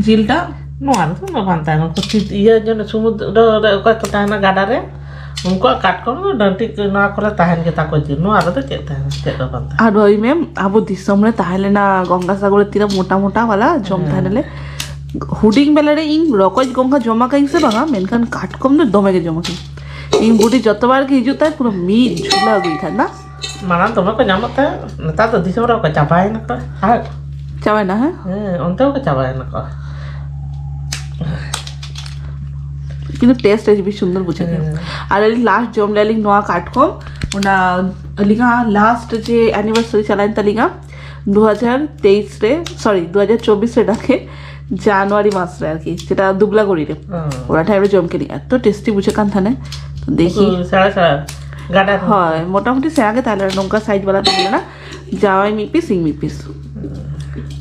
ᱡᱤᱞᱴᱟ? ᱱᱚᱣᱟ ᱨᱮᱫᱚ ᱩᱱᱟᱹᱜ ᱵᱟᱝ ᱛᱟᱦᱮᱱᱟ᱾ ᱩᱱᱠᱩ ᱛᱤ-, ᱤᱭᱟᱹ ᱡᱮᱱᱚ ᱥᱩᱢᱩᱫᱨᱚ ᱨᱮ ᱚᱠᱚᱭ ᱠᱚ ᱛᱟᱦᱮᱱᱟ ᱜᱟᱰᱟ ᱨᱮ, ᱩᱱᱠᱩᱣᱟᱜ ᱠᱟᱴᱠᱚᱢ ᱫᱚ ᱰᱟᱹᱱᱴᱤ ᱠᱚ, ᱱᱚᱣᱟ ᱠᱚᱨᱮ ᱛᱟᱦᱮᱱ ᱜᱮ ᱛᱟᱠᱚ ᱡᱤᱞ᱾ ᱱᱚᱣᱟ ᱨᱮᱫᱚ ᱪᱮᱫ ᱛᱟᱦᱮᱱᱟ? ᱪᱮᱫ ᱦᱚᱸ ᱵᱟᱝ ᱛᱟᱦᱮᱱᱟ᱾ ᱟᱨ ᱵᱷᱟᱹᱵᱤ ᱢᱮ, ᱟᱵᱚ ᱫᱤᱥᱚᱢ ᱨᱮ ᱛᱟᱦᱮᱸ ᱞᱮᱱᱟ ᱜᱚᱝᱜᱟᱥᱟᱜᱚᱨ ᱨᱮ ᱛᱤᱱᱟᱹᱜ ᱢᱚᱴᱟ ᱢᱚᱴᱟ ᱵᱟᱞᱟ ᱡᱚᱢ ᱦᱮᱸ᱾ ᱛᱟᱦᱮᱱᱟᱞᱮ᱾ ᱦᱩᱰᱤᱧ ᱵᱮᱞᱟ ᱨᱮ ᱤᱧ ᱨᱚᱠᱚᱡ ᱜᱚᱝᱜᱷᱟ ᱡᱚᱢ ᱟᱠᱟᱫᱟᱹᱧ ᱥᱮ ᱵᱟᱝᱟ, ᱢᱮᱱᱠᱷᱟᱱ ᱠᱟᱴᱠᱚᱢ ᱫᱚ ᱫᱚᱢᱮ ᱜᱮ ᱡᱚᱢ ᱟᱠᱟᱫᱟᱹᱧ᱾ ᱤᱧ ᱵᱩᱰᱤ ᱡᱚᱛᱚ ᱵᱟᱨ ᱜᱮ ᱦᱤᱡᱩᱜ ᱛᱟᱭ, ᱯᱩᱨᱟᱹ ᱢᱤᱫ ᱡᱷᱩᱞᱟᱹ ᱟᱹᱜᱩᱭ ᱠᱷᱟᱱ ᱱᱟ᱾ ᱢᱟᱲᱟᱝ ᱫᱚᱢᱮ ᱠᱚ ᱧᱟᱢᱚᱜ ᱛᱟᱦᱮᱸᱫ, ᱱᱮᱛᱟᱨ ᱫᱚ ᱫᱤᱥᱚᱢ ᱨᱮᱦᱚᱸ ᱠᱚ ᱪᱟᱵᱟᱭᱮᱱᱟ ᱠᱚ᱾ ᱟᱨ ᱪᱟᱵᱟᱭᱮᱱᱟ, ᱦᱮᱸ? ᱦᱮᱸ, ᱚᱱᱛᱮ ᱦᱚᱸᱠᱚ ᱪᱟᱵᱟᱭᱮᱱᱟ ᱠᱚ᱾ ᱠᱤᱱᱛᱩ ᱴᱮᱥᱴ ᱨᱮ ᱡᱤᱵᱤ ᱥᱩᱱᱫᱚᱨ ᱵᱩᱡᱷᱟᱹᱜ ᱜᱮᱭᱟ᱾ ᱦᱮᱸ᱾ ᱟᱨ ᱟᱹᱞᱤᱧ ᱞᱟᱥᱴ ᱡᱚᱢ ᱞᱮᱫᱟ ᱞᱤᱧ ᱱᱚᱣᱟ ᱠᱟᱴᱠᱚᱢ, ᱚᱱᱟ ᱟᱹᱞᱤᱧᱟᱜ ᱞᱟᱥᱴ ᱡᱮ ᱮᱱᱤᱵᱷᱟᱨᱥᱟᱨᱤ ᱪᱟᱞᱟᱣᱮᱱ ᱛᱟᱹᱞᱤᱧᱟ ᱫᱩ ᱦᱟᱡᱟᱨ ᱛᱮᱭᱤᱥ ᱨᱮ, ᱥᱚᱨᱤ, ᱫᱩ ᱦᱟᱡᱟᱨ ᱪᱚᱵᱵᱤᱥ ᱨᱮ ᱰᱟᱠᱮ, ᱡᱟᱱᱩᱣᱟᱨᱤ ᱢᱟᱥ ᱨᱮ ᱟᱨᱠᱤ, ᱡᱮᱴᱟ ᱫᱩᱵᱞᱟᱜᱚᱲᱤ ᱨᱮ᱾ ᱦᱮᱸ᱾ ᱚᱱᱟ ᱴᱟᱭᱤᱢ ᱨᱮ ᱡᱚᱢ ᱠᱮᱫ ᱞᱤᱧ, ᱮᱛᱚ ᱴᱮᱥᱴᱤ ᱵᱩᱡᱷᱟᱹᱜ ᱠᱟᱱ ᱛᱟᱦᱮᱱᱟ᱾ ᱛᱚ ᱫᱮᱠᱷᱤ᱾ ᱩᱱᱠᱩ ᱥᱮᱬᱟ ᱥᱮᱬᱟ ᱜᱟᱰᱟ ᱨᱮ᱾ ᱦᱳᱭ, ᱢᱚᱴᱟᱢᱩᱴᱤ ᱥᱮᱬᱟ ᱜᱮ ᱛᱟᱦᱮᱸ ᱞᱮᱱᱟ, ᱱᱚᱝᱠᱟ ᱥᱟᱭᱤᱡ ᱵᱟᱞᱟ ᱛᱟᱦᱮᱸ ᱞᱮᱱᱟ, ᱡᱟᱶᱟᱭ ᱢᱤᱫ ᱯᱤᱥ, ᱤᱧ ᱢᱤᱫ ᱯᱤᱥ᱾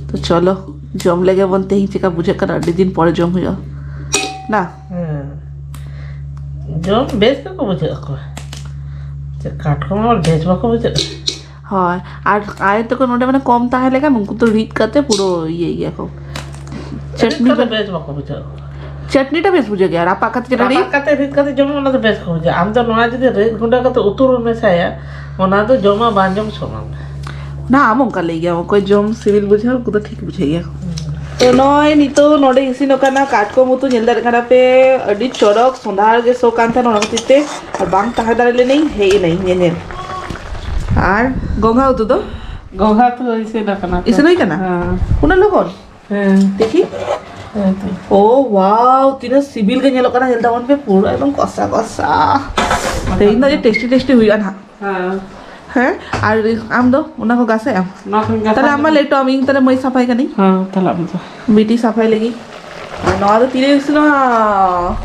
ᱛᱚ ᱪᱚᱞᱚ, ᱡᱚᱢ ᱞᱮᱜᱮ ᱵᱚᱱ ᱛᱮᱦᱮᱧ, ᱪᱮᱠᱟ ᱵᱩᱡᱷᱟᱹᱜ ᱠᱟᱱᱟ, ᱟᱹᱰᱤ ᱫᱤᱱ ᱯᱚᱨᱮ ᱡᱚᱢ ᱦᱩᱭᱩᱜᱼᱟ᱾ ᱱᱟ? ᱦᱮᱸ᱾ ᱡᱚᱢ ᱵᱮᱥ ᱜᱮᱠᱚ ᱵᱩᱡᱷᱟᱹᱜ ᱟᱠᱚ᱾ ᱪᱮᱫ ᱠᱟᱴᱠᱚᱢ ᱟᱨ ᱵᱮᱥ ᱵᱟᱠᱚ ᱵᱩᱡᱷᱟᱹᱜᱼᱟ? ᱦᱳᱭ, ᱟᱨ ᱟᱭᱳ ᱛᱟᱠᱚ ᱱᱚᱰᱮ ᱢᱟᱱᱮ ᱠᱚᱢ ᱛᱟᱦᱮᱸ ᱞᱮᱠᱷᱟᱱ ᱩᱱᱠᱩ ᱫᱚ ᱨᱤᱫ ᱠᱟᱛᱮ ᱯᱩᱨᱟᱹ ᱤᱭᱟᱹᱭ ᱜᱮᱭᱟ ᱠᱚ᱾ ᱨᱤᱫ ᱪᱟᱴᱱᱤ ᱠᱟᱛᱮ ᱫᱚ ᱵᱮᱥ ᱵᱟᱠᱚ ᱵᱩᱡᱷᱟᱹᱜᱼᱟ᱾ ᱪᱟᱴᱱᱤᱴᱟ ᱵᱮᱥ ᱵᱩᱡᱷᱟᱹᱜ ᱜᱮᱭᱟ, ᱨᱟᱯᱟᱜ ᱠᱟᱛᱮ ᱪᱮᱫ ᱨᱤᱫ? ᱨᱟᱯᱟᱜ ᱠᱟᱛᱮ ᱨᱤᱫ ᱠᱟᱛᱮ ᱡᱚᱢ, ᱚᱱᱟ ᱫᱚ ᱵᱮᱥ ᱠᱚ ᱵᱩᱡᱷᱟᱹᱜᱼᱟ᱾ ᱟᱢ ᱫᱚ ᱱᱚᱣᱟ ᱡᱩᱫᱤ ᱨᱤᱫ ᱜᱩᱸᱰᱟᱹ ᱠᱟᱛᱮ ᱩᱛᱩ ᱨᱮᱢ ᱢᱮᱥᱟᱭᱟ, ᱚᱱᱟ ᱫᱚ ᱡᱚᱢᱟ ᱵᱟᱝ ᱡᱚᱢ ᱥᱚᱢᱟᱱ᱾ ᱚᱱᱟ ᱟᱢ ᱚᱱᱠᱟ ᱞᱟᱹᱭ ᱜᱮᱭᱟᱢ, ᱚᱠᱚᱭ ᱡᱚᱢ ᱥᱤᱵᱤᱞ ᱵᱩᱡᱷᱟᱹᱣ, ᱩᱱᱠᱩ ᱫᱚ ᱴᱷᱤᱠ ᱵᱩᱡᱷᱟᱹᱜ ᱜᱮᱭᱟ᱾ ᱛᱚ ᱱᱚᱜᱼᱚᱭ ᱱᱤᱛᱚᱜ ᱱᱚᱰᱮ ᱤᱥᱤᱱᱚᱜ ᱠᱟᱱᱟ ᱠᱟᱴᱠᱚᱢ ᱩᱛᱩ, ᱧᱮᱞ ᱫᱟᱲᱮᱭᱟᱜ ᱠᱟᱱᱟ ᱯᱮ, ᱟᱹᱰᱤ ᱪᱚᱨᱚᱠ ᱥᱚᱸᱫᱷᱟᱲ ᱜᱮ ᱥᱚ ᱠᱟᱱ ᱛᱟᱦᱮᱱᱟ, ᱚᱱᱟ ᱠᱷᱟᱹᱛᱤᱨ ᱛᱮ ᱟᱨ ᱵᱟᱝ ᱛᱟᱦᱮᱸ ᱫᱟᱲᱮ ᱞᱮᱱᱟᱹᱧ, ᱦᱮᱡ ᱮᱱᱟᱹᱧ ᱧᱮᱧᱮᱞ᱾ ᱟᱨ ᱜᱚᱸᱜᱷᱟ ᱩᱛᱩ ᱫᱚ? ᱜᱚᱸᱜᱷᱟ ᱩᱛᱩ ᱫᱚ ᱤᱥᱤᱱ ᱟᱠᱟᱱᱟ᱾ ᱤᱥᱤᱱ ᱦᱩᱭ ᱠᱟᱱᱟ? ᱦᱮᱸ᱾ ᱩᱱᱟᱹᱜ ᱞᱚᱜᱚᱱ? ᱦᱮᱸ᱾ ᱫᱮᱠᱷᱤ᱾ ᱦᱮᱸ ᱛᱚ᱾ ᱳ ᱣᱟᱣ, ᱛᱤᱱᱟᱹᱜ ᱥᱤᱵᱤᱞ ᱜᱮ ᱧᱮᱞᱚᱜ ᱠᱟᱱᱟ, ᱧᱮᱞ ᱛᱟᱵᱚᱱ ᱯᱮ, ᱯᱩᱨᱟᱹ ᱮᱠᱫᱚᱢ ᱠᱚᱥᱟ ᱠᱚᱥᱟ᱾ ᱛᱮᱦᱮᱧ ᱫᱚ ᱟᱹᱰᱤ ᱴᱮᱥᱴᱤ ᱴᱮᱥᱴᱤ ᱦᱩᱭᱩᱜᱼᱟ ᱱᱟᱦᱟᱜ᱾ ᱦᱮᱸ᱾ ᱦᱮᱸ, ᱟᱨ ᱟᱢ ᱫᱚ ᱚᱱᱟ ᱠᱚ ᱜᱷᱟᱥᱮᱜ ᱟᱢ? ᱚᱱᱟ ᱠᱚᱧ ᱜᱷᱟᱥᱟᱣ ᱛᱟᱦᱞᱮ ᱟᱢ ᱢᱟ ᱠᱟᱫᱟ᱾ ᱞᱮᱴᱚ ᱟᱢ, ᱤᱧ ᱛᱟᱦᱞᱮ ᱢᱟᱹᱭ ᱥᱟᱯᱷᱟᱭ ᱠᱟᱹᱱᱟᱹᱧ᱾ ᱦᱮᱸ, ᱛᱟᱦᱞᱮ ᱟᱢ ᱫᱚ᱾ ᱵᱤᱴᱤ ᱥᱟᱯᱷᱟᱭ ᱞᱟᱹᱜᱤᱫ᱾ ᱟᱨ ᱱᱚᱣᱟ ᱫᱚ ᱛᱤᱨᱮ ᱤᱥᱤᱱᱚᱜᱼᱟ?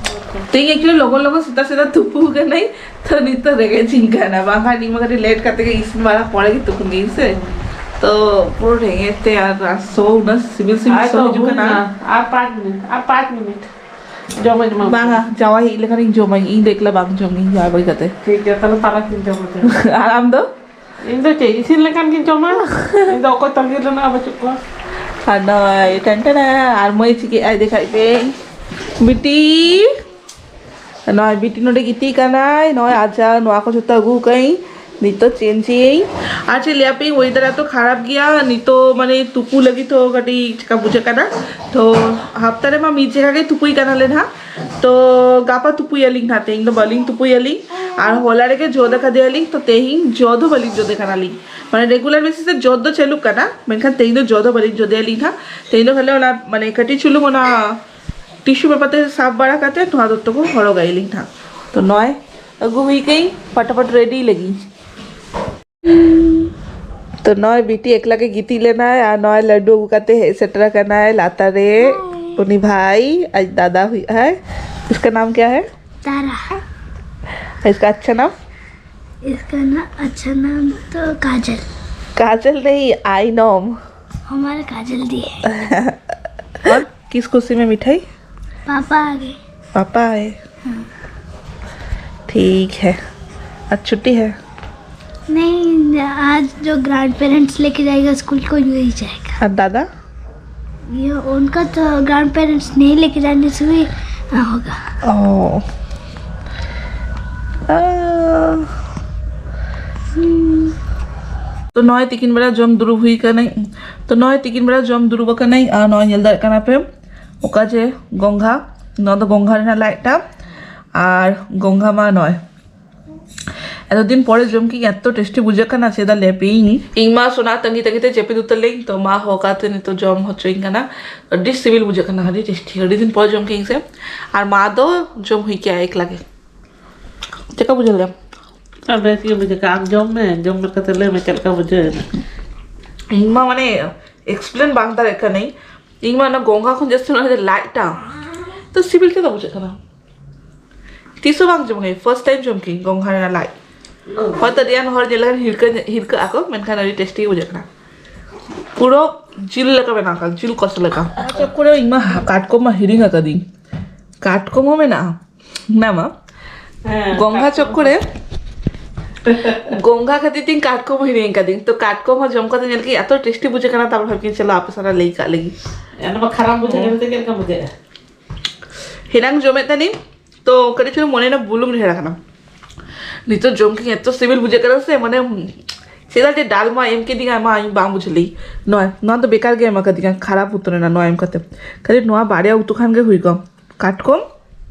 ᱛᱮᱦᱮᱧ actually ᱞᱚᱜᱚᱱ ᱞᱚᱜᱚᱱ ᱥᱮᱛᱟᱜ ᱥᱮᱛᱟᱜ ᱛᱩᱯᱩ ᱠᱟᱹᱱᱟᱹᱧ, ᱛᱚ ᱱᱤᱛᱚᱜ ᱨᱮᱸᱜᱮᱡ ᱤᱧ ᱠᱟᱱᱟ, ᱵᱟᱝᱠᱷᱟᱱ ᱤᱧ ᱢᱟ ᱠᱟᱹᱴᱤᱡ ᱞᱮᱴ ᱠᱟᱛᱮ ᱜᱮ ᱤᱥᱤᱱ ᱵᱟᱲᱟ ᱯᱚᱨᱮ ᱜᱮ ᱛᱩᱯᱩᱱ ᱜᱮᱭᱟᱹᱧ ᱥᱮ᱾ ᱛᱚ ᱯᱩᱨᱟᱹ ᱨᱮᱸᱜᱮᱡ ᱛᱮ ᱟᱨ ᱥᱚ ᱩᱱᱟᱹᱜ ᱥᱤᱵᱤᱞ ᱥᱤᱵᱤᱞ ᱟᱨ ᱥᱚ ᱛᱚ ᱦᱤᱡᱩᱜ ᱦᱩᱭ ᱠᱟᱱᱟ᱾ ᱱᱟ, ᱟᱨ ᱯᱟᱸᱪ ᱢᱤᱱᱤᱴ, ᱟᱨ ᱯᱟᱸᱪ ᱢᱤᱱᱤᱴ᱾ ᱡᱚᱢᱟᱹᱧ ᱮᱢᱟ᱾ ᱵᱟᱝᱟ, ᱡᱟᱶᱟᱭ ᱦᱮᱡ ᱞᱮᱠᱷᱟᱱᱤᱧ ᱡᱚᱢᱟᱹᱧ, ᱤᱧ ᱫᱚ ᱮᱠᱞᱟ ᱵᱟᱝ ᱡᱚᱢ ᱜᱤᱧ ᱡᱟᱶᱟᱭ ᱵᱟᱹᱜᱤ ᱠᱟᱛᱮ᱾ ᱴᱷᱤᱠ ᱜᱮᱭᱟ, ᱛᱟᱦᱞᱮ ᱛᱟᱨᱟᱥᱤᱧ ᱡᱚᱢ ᱠᱟᱛᱮ᱾ ᱟᱨ ᱟᱢ ᱫᱚ? ᱤᱧ ᱫᱚ ᱪᱮᱫ, ᱤᱥᱤᱱ ᱞᱮᱠᱷᱟᱱ ᱜᱤᱧ ᱡᱚᱢᱟ᱾ ᱤᱧ ᱫᱚ ᱚᱠᱚᱭ ᱛᱟᱺᱜᱤ ᱨᱮᱱᱟᱜ ᱵᱟᱹᱪᱩᱜ ᱠᱚᱣᱟ᱾ ᱟᱨ ᱱᱚᱜᱼᱚᱭ ᱴᱮᱱ ᱴᱮᱱ, ᱟᱨ ᱢᱟᱹᱭ ᱪᱤᱠᱟᱹᱜ ᱟᱭ ᱫᱮᱠᱷᱟᱭ ᱯᱮ᱾ ᱵᱤᱴᱤ, ᱱᱚᱜᱼᱚᱭ ᱵᱤᱴᱤ ᱱᱚᱰᱮ ᱜᱤᱛᱤᱡ ᱠᱟᱱᱟᱭ, ᱱᱚᱜᱼᱚᱭ ᱟᱪᱪᱷᱟ, ᱱᱚᱣᱟ ᱠᱚ ᱡᱷᱚᱛᱚ ᱟᱹᱜᱩ ᱠᱟᱜ ᱟᱹᱧ᱾ ᱱᱤᱛᱚᱜ ᱪᱮᱧᱡᱽ ᱮᱭᱟᱹᱧ᱾ ᱟᱨ ᱪᱮᱫ ᱞᱟᱹᱭᱟᱯᱮ, ᱳᱭᱮᱫᱟᱨ ᱮᱛᱚ ᱠᱷᱟᱨᱟᱯ ᱜᱮᱭᱟ ᱱᱤᱛᱚᱜ, ᱢᱟᱱᱮ ᱛᱩᱯᱩ ᱞᱟᱹᱜᱤᱫ ᱛᱚ ᱠᱟᱹᱴᱤᱡ ᱪᱮᱠᱟ ᱵᱩᱡᱷᱟᱹᱜ ᱠᱟᱱᱟ᱾ ᱛᱚ ᱦᱟᱯᱛᱟ ᱨᱮᱢᱟ ᱢᱤᱫ ᱡᱟᱭᱜᱟ ᱜᱮ ᱛᱩᱯᱩᱭ ᱠᱟᱱᱟᱞᱮ ᱱᱟᱦᱟᱜ᱾ ᱛᱚ ᱜᱟᱯᱟ ᱛᱩᱯᱩᱭᱟᱞᱤᱧ ᱱᱟᱦᱟᱜ, ᱛᱮᱦᱮᱧ ᱫᱚ ᱵᱟᱹᱞᱤᱧ ᱛᱩᱯᱩᱭᱟᱞᱤᱧ᱾ ᱟᱨ ᱦᱚᱞᱟ ᱨᱮᱜᱮ ᱡᱚᱫ ᱟᱠᱟᱫᱮᱭᱟᱞᱤᱧ, ᱛᱚ ᱛᱮᱦᱮᱧ ᱡᱚᱫ ᱦᱚᱸ ᱵᱟᱹᱞᱤᱧ ᱡᱚᱫᱮ ᱠᱟᱱᱟᱞᱤᱧ᱾ ᱢᱟᱱᱮ ᱨᱮᱜᱩᱞᱟᱨ ᱵᱮᱥᱤᱥ ᱛᱮ ᱡᱚᱫ ᱫᱚ ᱪᱟᱹᱞᱩᱜ ᱠᱟᱱᱟ, ᱢᱮᱱᱠᱷᱟᱱ ᱛᱮᱦᱮᱧ ᱫᱚ ᱡᱚᱫ ᱦᱚᱸ ᱵᱟᱹᱞᱤᱧ ᱡᱚᱫᱮᱭᱟᱞᱤᱧ ᱱᱟᱦᱟᱜ᱾ ᱛᱮᱦᱮᱧ ᱫᱚ ᱠᱷᱟᱹᱞᱤ ᱚᱱᱟ ᱢᱟᱱᱮ ᱠᱟᱹᱴᱤᱡ ᱪᱩᱞᱩᱝ ᱚᱱᱟ ᱴᱤᱥᱩ ᱯᱮᱯᱟᱨ ᱛᱮ ᱥᱟᱵ ᱵᱟᱲᱟ ᱠᱟᱛᱮ ᱱᱚᱣᱟ ᱫᱚᱛᱚ ᱠᱚ ᱦᱚᱨᱚᱜᱟᱭᱟᱞᱤᱧ ᱱᱟᱦᱟᱜ᱾ ᱛᱚ ᱱᱚᱜᱼᱚᱭ ᱟᱹᱜᱩ ᱦᱩᱭ ᱠᱟᱹᱧ ᱯᱷᱟᱴᱟᱯᱷᱟᱴ ᱨᱮᱰᱤ ᱞᱟᱹᱜᱤᱫ᱾ ᱛᱚ ᱱᱚᱜᱼᱚᱭ ᱵᱤᱴᱤ ᱮᱠᱞᱟ ᱜᱮ ᱜᱤᱛᱤᱡ ᱞᱮᱱᱟᱭ ᱟᱨ ᱱᱚᱜᱼᱚᱭ ᱞᱟᱹᱰᱩ ᱟᱹᱜᱩ ᱠᱟᱛᱮ ᱦᱮᱡ ᱥᱮᱴᱮᱨ ᱟᱠᱟᱱᱟᱭ ᱞᱟᱛᱟᱨ ᱨᱮ᱾ ᱩᱱᱤ ᱵᱷᱟᱭ, ᱟᱡ ᱫᱟᱫᱟ ᱦᱩᱭᱩᱜ ᱟᱭ᱾ इसका नाम क्या है? तारा। इसका अच्छा नाम? इसका ना अच्छा नाम तो काजल। काजल नहीं, आइनम। हमारा काजल दी है। और किस खुशी में मिठाई? पापा आ गए। पापा आए। ठीक है। आज छुट्टी है? नहीं, आज जो ग्रैंड पेरेंट्स लेके जाएगा स्कूल को, यही जाएगा। और दादा? ये उनका तो ग्रैंड पेरेंट्स नहीं लेके जाने से भी होगा। ᱚ᱾ ᱛᱚ ᱱᱚᱜᱼᱚᱭ ᱛᱤᱠᱤᱱ ᱵᱮᱲᱟ ᱡᱚᱢ ᱫᱩᱲᱩᱵ ᱦᱩᱭ ᱠᱟᱱᱟᱹᱧ᱾ ᱛᱚ ᱱᱚᱜᱼᱚᱭ ᱛᱤᱠᱤᱱ ᱵᱮᱲᱟ ᱡᱚᱢ ᱫᱩᱲᱩᱵ ᱟᱠᱟᱱᱟᱹᱧ ᱟᱨ ᱱᱚᱜᱼᱚᱭ ᱧᱮᱞ ᱫᱟᱲᱮᱭᱟᱜ ᱠᱟᱱᱟ ᱯᱮ, ᱚᱠᱟ ᱡᱮ ᱜᱚᱝᱜᱷᱟ, ᱱᱚᱣᱟ ᱫᱚ ᱜᱚᱝᱜᱷᱟ ᱨᱮᱱᱟᱜ ᱞᱟᱡ ᱴᱟ᱾ ᱟᱨ ᱜᱚᱝᱜᱷᱟ ᱢᱟ ᱱᱚᱜᱼᱚᱭ ᱮᱛᱚ ᱫᱤᱱ ᱯᱚᱨᱮ ᱡᱚᱢ ᱠᱤᱧ, ᱮᱛᱚ ᱴᱮᱥᱴᱤ ᱵᱩᱡᱷᱟᱹᱜ ᱠᱟᱱᱟ, ᱪᱮᱫᱟᱜ ᱞᱟᱹᱭ ᱯᱮᱭᱟᱹᱧ᱾ ᱤᱧ ᱢᱟ ᱥᱳᱱᱟ ᱛᱟᱺᱜᱤ ᱛᱟᱺᱜᱤ ᱛᱮ ᱡᱟᱹᱯᱤᱫ ᱩᱛᱟᱹᱨ ᱞᱮᱧ, ᱛᱚ ᱢᱟ ᱦᱚᱦᱚ ᱠᱟᱛᱮ ᱱᱤᱛᱚᱜ ᱡᱚᱢ ᱦᱚᱪᱚᱧ ᱠᱟᱱᱟ᱾ ᱟᱹᱰᱤ ᱥᱤᱵᱤᱞ ᱵᱩᱡᱷᱟᱹᱜ ᱠᱟᱱᱟ, ᱟᱹᱰᱤ ᱴᱮᱥᱴᱤ, ᱟᱹᱰᱤ ᱫᱤᱱ ᱯᱚᱨ ᱡᱚᱢ ᱠᱤᱧ ᱥᱮ᱾ ᱟᱨ ᱢᱟ ᱫᱚ ᱡᱚᱢ ᱦᱩᱭ ᱠᱮᱜᱼᱟ ᱮᱠᱞᱟ ᱜᱮ᱾ ᱪᱮᱫᱠᱟ ᱵᱩᱡᱷᱟᱹᱣ ᱞᱮᱫᱟᱢ? ᱟᱨ ᱵᱮᱥ ᱜᱮ ᱵᱩᱡᱷᱟᱹᱜ ᱠᱟᱱᱟ᱾ ᱟᱢ ᱡᱚᱢ ᱢᱮ, ᱡᱚᱢ ᱠᱟᱛᱮ ᱞᱟᱹᱭ ᱢᱮ ᱪᱮᱫ ᱞᱮᱠᱟ ᱵᱩᱡᱷᱟᱹᱣ ᱮᱱᱟ᱾ ᱤᱧ ᱢᱟ ᱢᱟᱱᱮ ᱮᱠᱥᱯᱞᱮᱱ ᱵᱟᱝ ᱫᱟᱲᱮᱭᱟᱜ ᱠᱟᱹᱱᱟᱹᱧ᱾ ᱤᱧ ᱢᱟ ᱚᱱᱟ ᱜᱚᱝᱜᱷᱟ ᱠᱷᱚᱱ ᱡᱟᱹᱥᱛᱤ ᱚᱱᱟ ᱞᱟᱡ ᱴᱟ ᱛᱚ ᱥᱤᱵᱤᱞ ᱛᱮᱫᱚ ᱵᱩᱡᱷᱟᱹᱜ ᱠᱟᱱᱟ᱾ ᱛᱤᱥ ᱦᱚᱸ ᱵᱟᱝ ᱡᱚᱢ ᱠᱟᱹᱧ, ᱯᱷᱟᱨᱥᱴ ᱴᱟᱭᱤᱢ ᱡᱚᱢ ᱠᱟᱹᱧ ᱜᱚᱝᱜᱷᱟ ᱨᱮᱱᱟᱜ ᱞᱟᱡ᱾ ᱦᱚᱭᱛᱚ ᱟᱹᱰᱤ ᱜᱟᱱ ᱦᱚᱲ ᱧᱮᱞ ᱞᱮᱠᱷᱟᱱ ᱦᱤᱨᱠᱟᱹ, ᱦᱤᱨᱠᱟᱹᱜ ᱟᱠᱚ, ᱢᱮᱱᱠᱷᱟᱱ ᱟᱹᱰᱤ ᱴᱮᱥᱴᱤ ᱜᱮ ᱵᱩᱡᱷᱟᱹᱜ ᱠᱟᱱᱟ᱾ ᱯᱩᱨᱟᱹ ᱡᱤᱞ ᱞᱮᱠᱟ ᱵᱮᱱᱟᱣ ᱠᱟᱱᱟ, ᱡᱤᱞ ᱠᱚᱥᱟ ᱞᱮᱠᱟ᱾ ᱟᱪᱪᱷᱟ, ᱠᱚᱨᱮ ᱤᱧ ᱢᱟ ᱠᱟᱴᱠᱚᱢ ᱢᱟ ᱦᱤᱲᱤᱧ ᱟᱠᱟᱫᱤᱧ᱾ ᱠᱟᱴᱠᱚᱢ ᱦᱚᱸ ᱢᱮᱱᱟᱜᱼᱟ᱾ ᱦᱮᱸ, ᱜᱚᱝᱜᱷᱟ ᱠᱟᱴᱠᱚᱢ ᱪᱚᱠᱠᱚᱨᱮ ᱜᱚᱝᱜᱷᱟ ᱠᱷᱟᱹᱛᱤᱨ ᱛᱤᱧ ᱠᱟᱴᱠᱚᱢ ᱦᱤᱲᱤᱧ ᱟᱠᱟᱫᱤᱧ᱾ ᱛᱚ ᱠᱟᱴᱠᱚᱢ ᱦᱚᱸ ᱡᱚᱢ ᱠᱟᱛᱮ ᱧᱮᱞ ᱠᱮᱫ ᱮᱛᱚ ᱴᱮᱥᱴᱤ ᱵᱩᱡᱷᱟᱹᱜ ᱠᱟᱱᱟ, ᱛᱟᱨᱯᱚᱨ ᱵᱷᱟᱵᱽ ᱠᱤᱧ ᱪᱟᱞᱟᱣ ᱟᱯᱮ ᱥᱟᱞᱟᱜ ᱞᱟᱹᱭ ᱠᱟᱜ ᱞᱟᱹᱜᱤᱫ᱾ ᱚᱱᱟ ᱢᱟ ᱠᱷᱟᱨᱟᱯ ᱵᱩᱡᱷᱟᱹᱜ ᱠᱟᱱᱟ, ᱪᱮᱫ ᱞᱮᱠᱟ ᱵᱩᱡᱷᱟᱹᱜᱼᱟ? ᱦᱮᱱᱟᱝ ᱡᱚᱢᱮᱫ ᱛᱟᱦᱮᱱᱤᱧ, ᱛᱚ ᱠᱟᱹᱴᱤᱡ ᱪᱩᱞᱩᱝ ᱢᱚᱱᱮᱭᱮᱱᱟ ᱵᱩᱞᱩᱝ ᱰᱷᱮᱨ ᱟᱠᱟᱱᱟ᱾ ᱱᱤᱛᱚᱜ ᱡᱚᱢ ᱠᱤᱧ ᱮᱛᱚ ᱥᱤᱵᱤᱞ ᱵᱩᱡᱷᱟᱹᱜ ᱠᱟᱱᱟ ᱥᱮ, ᱢᱟᱱᱮ ᱪᱮᱫᱟᱜ ᱡᱮ ᱰᱟᱞᱢᱟ ᱮᱢ ᱠᱮᱫᱤᱧᱟ, ᱢᱟ ᱤᱧ ᱵᱟᱝ ᱵᱩᱡᱷᱟᱹᱣ ᱞᱮᱫ᱾ ᱱᱚᱣᱟ, ᱱᱚᱣᱟ ᱫᱚ ᱵᱮᱠᱟᱨ ᱜᱮ ᱮᱢ ᱟᱠᱟᱫᱤᱧᱟ, ᱠᱷᱟᱨᱟᱯ ᱩᱛᱟᱹᱨ ᱮᱱᱟ ᱱᱚᱣᱟ ᱮᱢ ᱠᱟᱛᱮ᱾ ᱠᱷᱟᱹᱞᱤ ᱱᱚᱣᱟ ᱵᱟᱨᱭᱟ ᱩᱛᱩ ᱠᱷᱟᱱ ᱜᱮ ᱦᱩᱭ ᱠᱚᱜᱼᱟ, ᱠᱟᱴᱠᱚᱢ